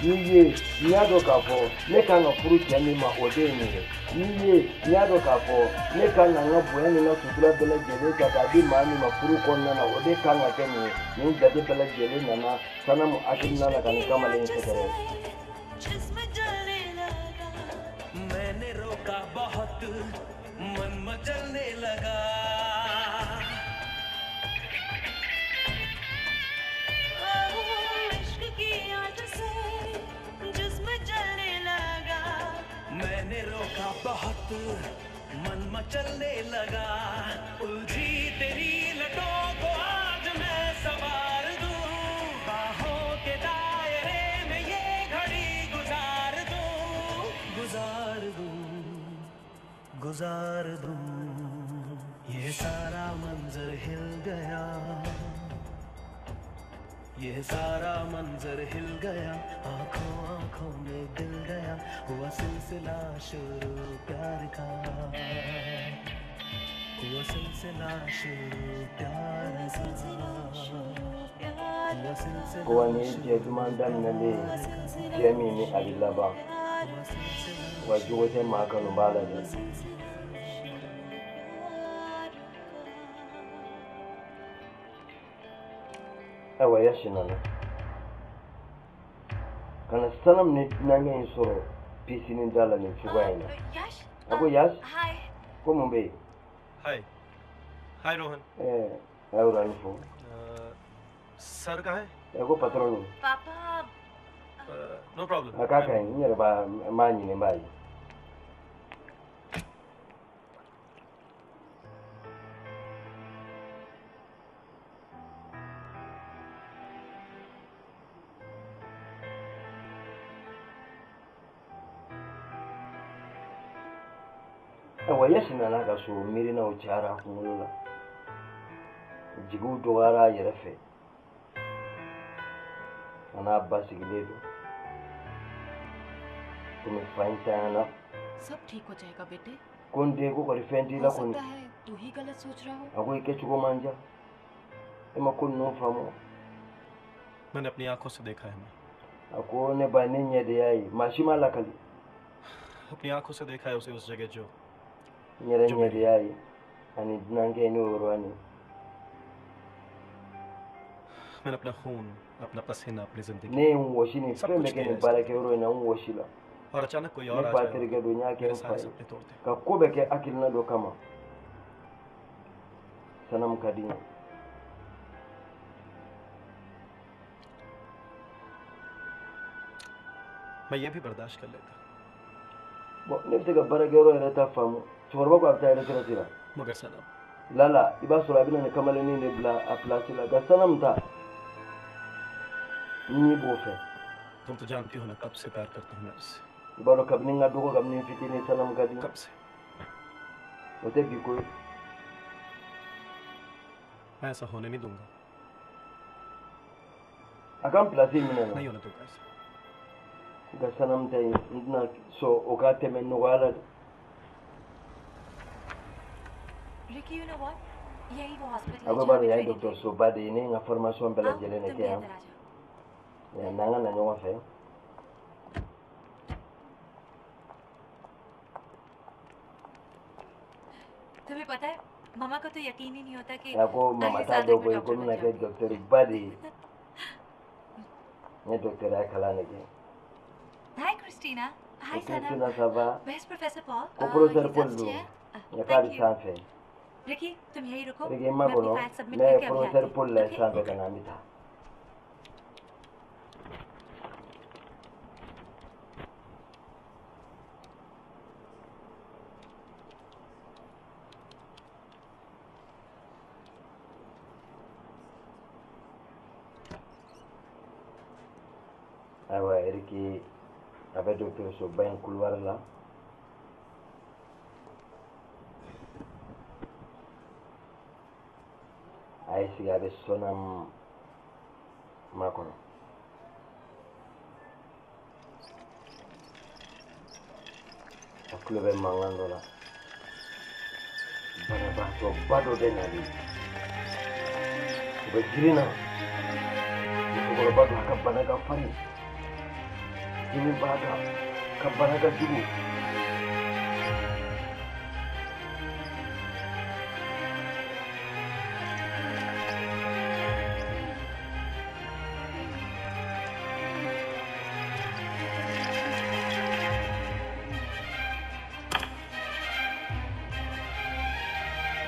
N'i ye n y'a dɔn k'a fɔ ne kan ka furu cɛ min ma o de ye nin ye. N'i ye n y'a dɔn k'a fɔ ne kan ka n ka bonya ni n ka sutura bɛɛ lajɛlen ta k'a di maa min ma furu kɔnɔna na o de kan ka kɛ nin ye. Nin jate bɛɛ lajɛlen nana Sanamu hakilina la ka nin kamalen in sɛgɛrɛ. जिस्म जलने लगा, मैंने रोका बहुत, मन मचलने लगा। इश्क की आँच से जिस्म जलने लगा, मैंने रोका बहुत, मन मचलने लगा। उलझी तेरी लटों को आज मैं सवार दूं, बाहों के दायरे में ये घड़ी गुजार दूं, गुजार दूं, गुजार दूं। ये सारा मंजर हिल गया, ये सारा मंजर हिल गया, आंखों आंखों में दिल गया, हुआ सिलसिला शुरू प्यार का, हुआ सिलसिला शुरू प्यार का, हुआ सिलसिला Ko wa nin ye jɛ duman daminɛlen ye, jɛ min ni a bɛ laban. Wa jogo tɛ maa kanu b'a la dɛ. Ayiwa Yasi nana ka na Sanamu ni dunankɛ in sɔrɔ piscine da la nin cogoya in na. Yash. A ko Yasi, Hi. ko mun bɛ yen? Hi. Hi Rohan. Ɛɛ a y'o ni fɔ. Sir कहाँ है? Ɛ ko patron don. पापा। No problem. A k'a ka ɲi, n yɛrɛ b'a n b'a ɲini n b'a ye. Ayiwa Yasi nana ka so miirinaw cayara a kunkolo la, jigiw dɔgɔyara a yɛrɛ fɛ, a n'a ba sigilen don komi fa in tanyana. सब ठीक हो जाएगा बेटे। Ko n den, ko kɔni fɛn t'i हो la kɔni? सकता है तू ही गलत सोच रहा हो। A ko i kɛcogo man diya, e ma ko ninnu faamu. मैंने अपनी आंखों से देखा है, मैं A ko ne ba, ne ɲɛ de y'a ye, maa si m'a lakali. अपनी आंखों से देखा है उसे उस जगह जो N yɛrɛ ɲɛ de y'a ye ani dunankɛ n'o yɔrɔnin. मैंने अपना खून, अपना पसीना, अपनी जिंदगी Ne ye n wɔsi nin सब fɛn कुछ bɛɛ kɛ दिया nin है। baarakɛyɔrɔ in na, n wɔsi la. और अचानक कोई और Ne आ ba जाए terikɛ don, n y'a kɛ मेरे n fa सारे ye सपने तोड़ दे। ka ko bɛɛ kɛ hakilina dɔ kama. Sanam ka di n ye. मैं ये भी बर्दाश्त कर लेता। Bon, ne bɛ se ka baarakɛyɔrɔ yɛrɛ ta faamu. Cɛkɔrɔba ko a bɛ taa retraite la. मगर सनम Lala, i b'a sɔrɔ a bɛna nin kamalennin de bila a place la. Nka Sanam ta, n'i b'o fɛ. तुम तो जानती हो ना कब से प्यार करता हूँ मैं उससे। I b'a dɔn kabini n ka dɔgɔ, kabini n fitinin, Sanam ka di n ye. कब से? O tɛ bi ko ye. मैं ऐसा होने नहीं दूंगा। A ka n place minɛ na. नहीं होने दूंगा ऐसा। Nka Sanam ta in, n tɛna sɔn o ka tɛmɛ nɔgɔya la dɛ. Ricky, you know what? यही वो hospital A ko b'a dɔn yan ye dɔgɔtɔrɔsoba de ye, ne ye n ka formation bɛɛ lajɛlen de kɛ yan. Yan n'an ka na ɲɔgɔn fɛ. तुम्हें पता है मामा को तो यकीन ही नहीं होता कि A ko mama t'a dɔn koyi ko n bɛna kɛ dɔgɔtɔrɔba de ye. N ye dɔgɔtɔrɔya kalan de kɛ. Hi Christina. Hi Ko Sanam. Christina, ça va? Where's Professor Paul? Ko professeur Paul He's don. upstairs. Nka k'a bɛ sanfɛ. Ricky, तुम यहीं रुको। Ricky, n मैं ma अपनी kɔnɔ. File submit Ne ye करके अभी professeur आती हूँ। Paul la sanfɛ ka na, an bɛ taa. Ayiwa Eriki, a bɛ dɔgɔtɔrɔsoba in couloir la. A y'i sigi, a bɛ Sonam makɔnɔ. A tulo bɛ mankan dɔ la. Banabaatɔba dɔ bɛ nalen. U bɛ girin na. Musokɔrɔba don, a ka bana ka farin. Dimi b'a kan, ka bana ka jugu.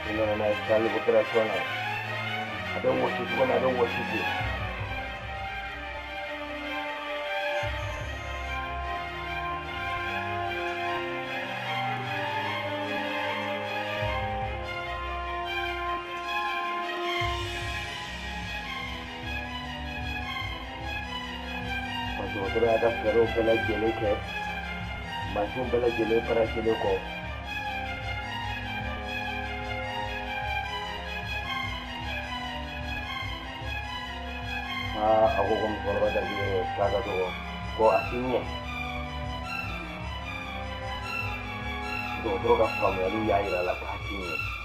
U nana n'a ye salle d'opération na. A bɛ wɔsi cogo min na, a bɛ wɔsi ten. Dɔgɔtɔrɔ y'a ka fɛɛrɛw bɛɛ lajɛlen kɛ, mansinw bɛɛ lajɛlen baara kɔ. Aa, a ko musokɔrɔba garijɛgɛ k'a ka dɔgɔ ko a ti ɲɛ. Dɔgɔtɔrɔ ka faamuyaliw y'a yira a la k'a ti ɲɛ.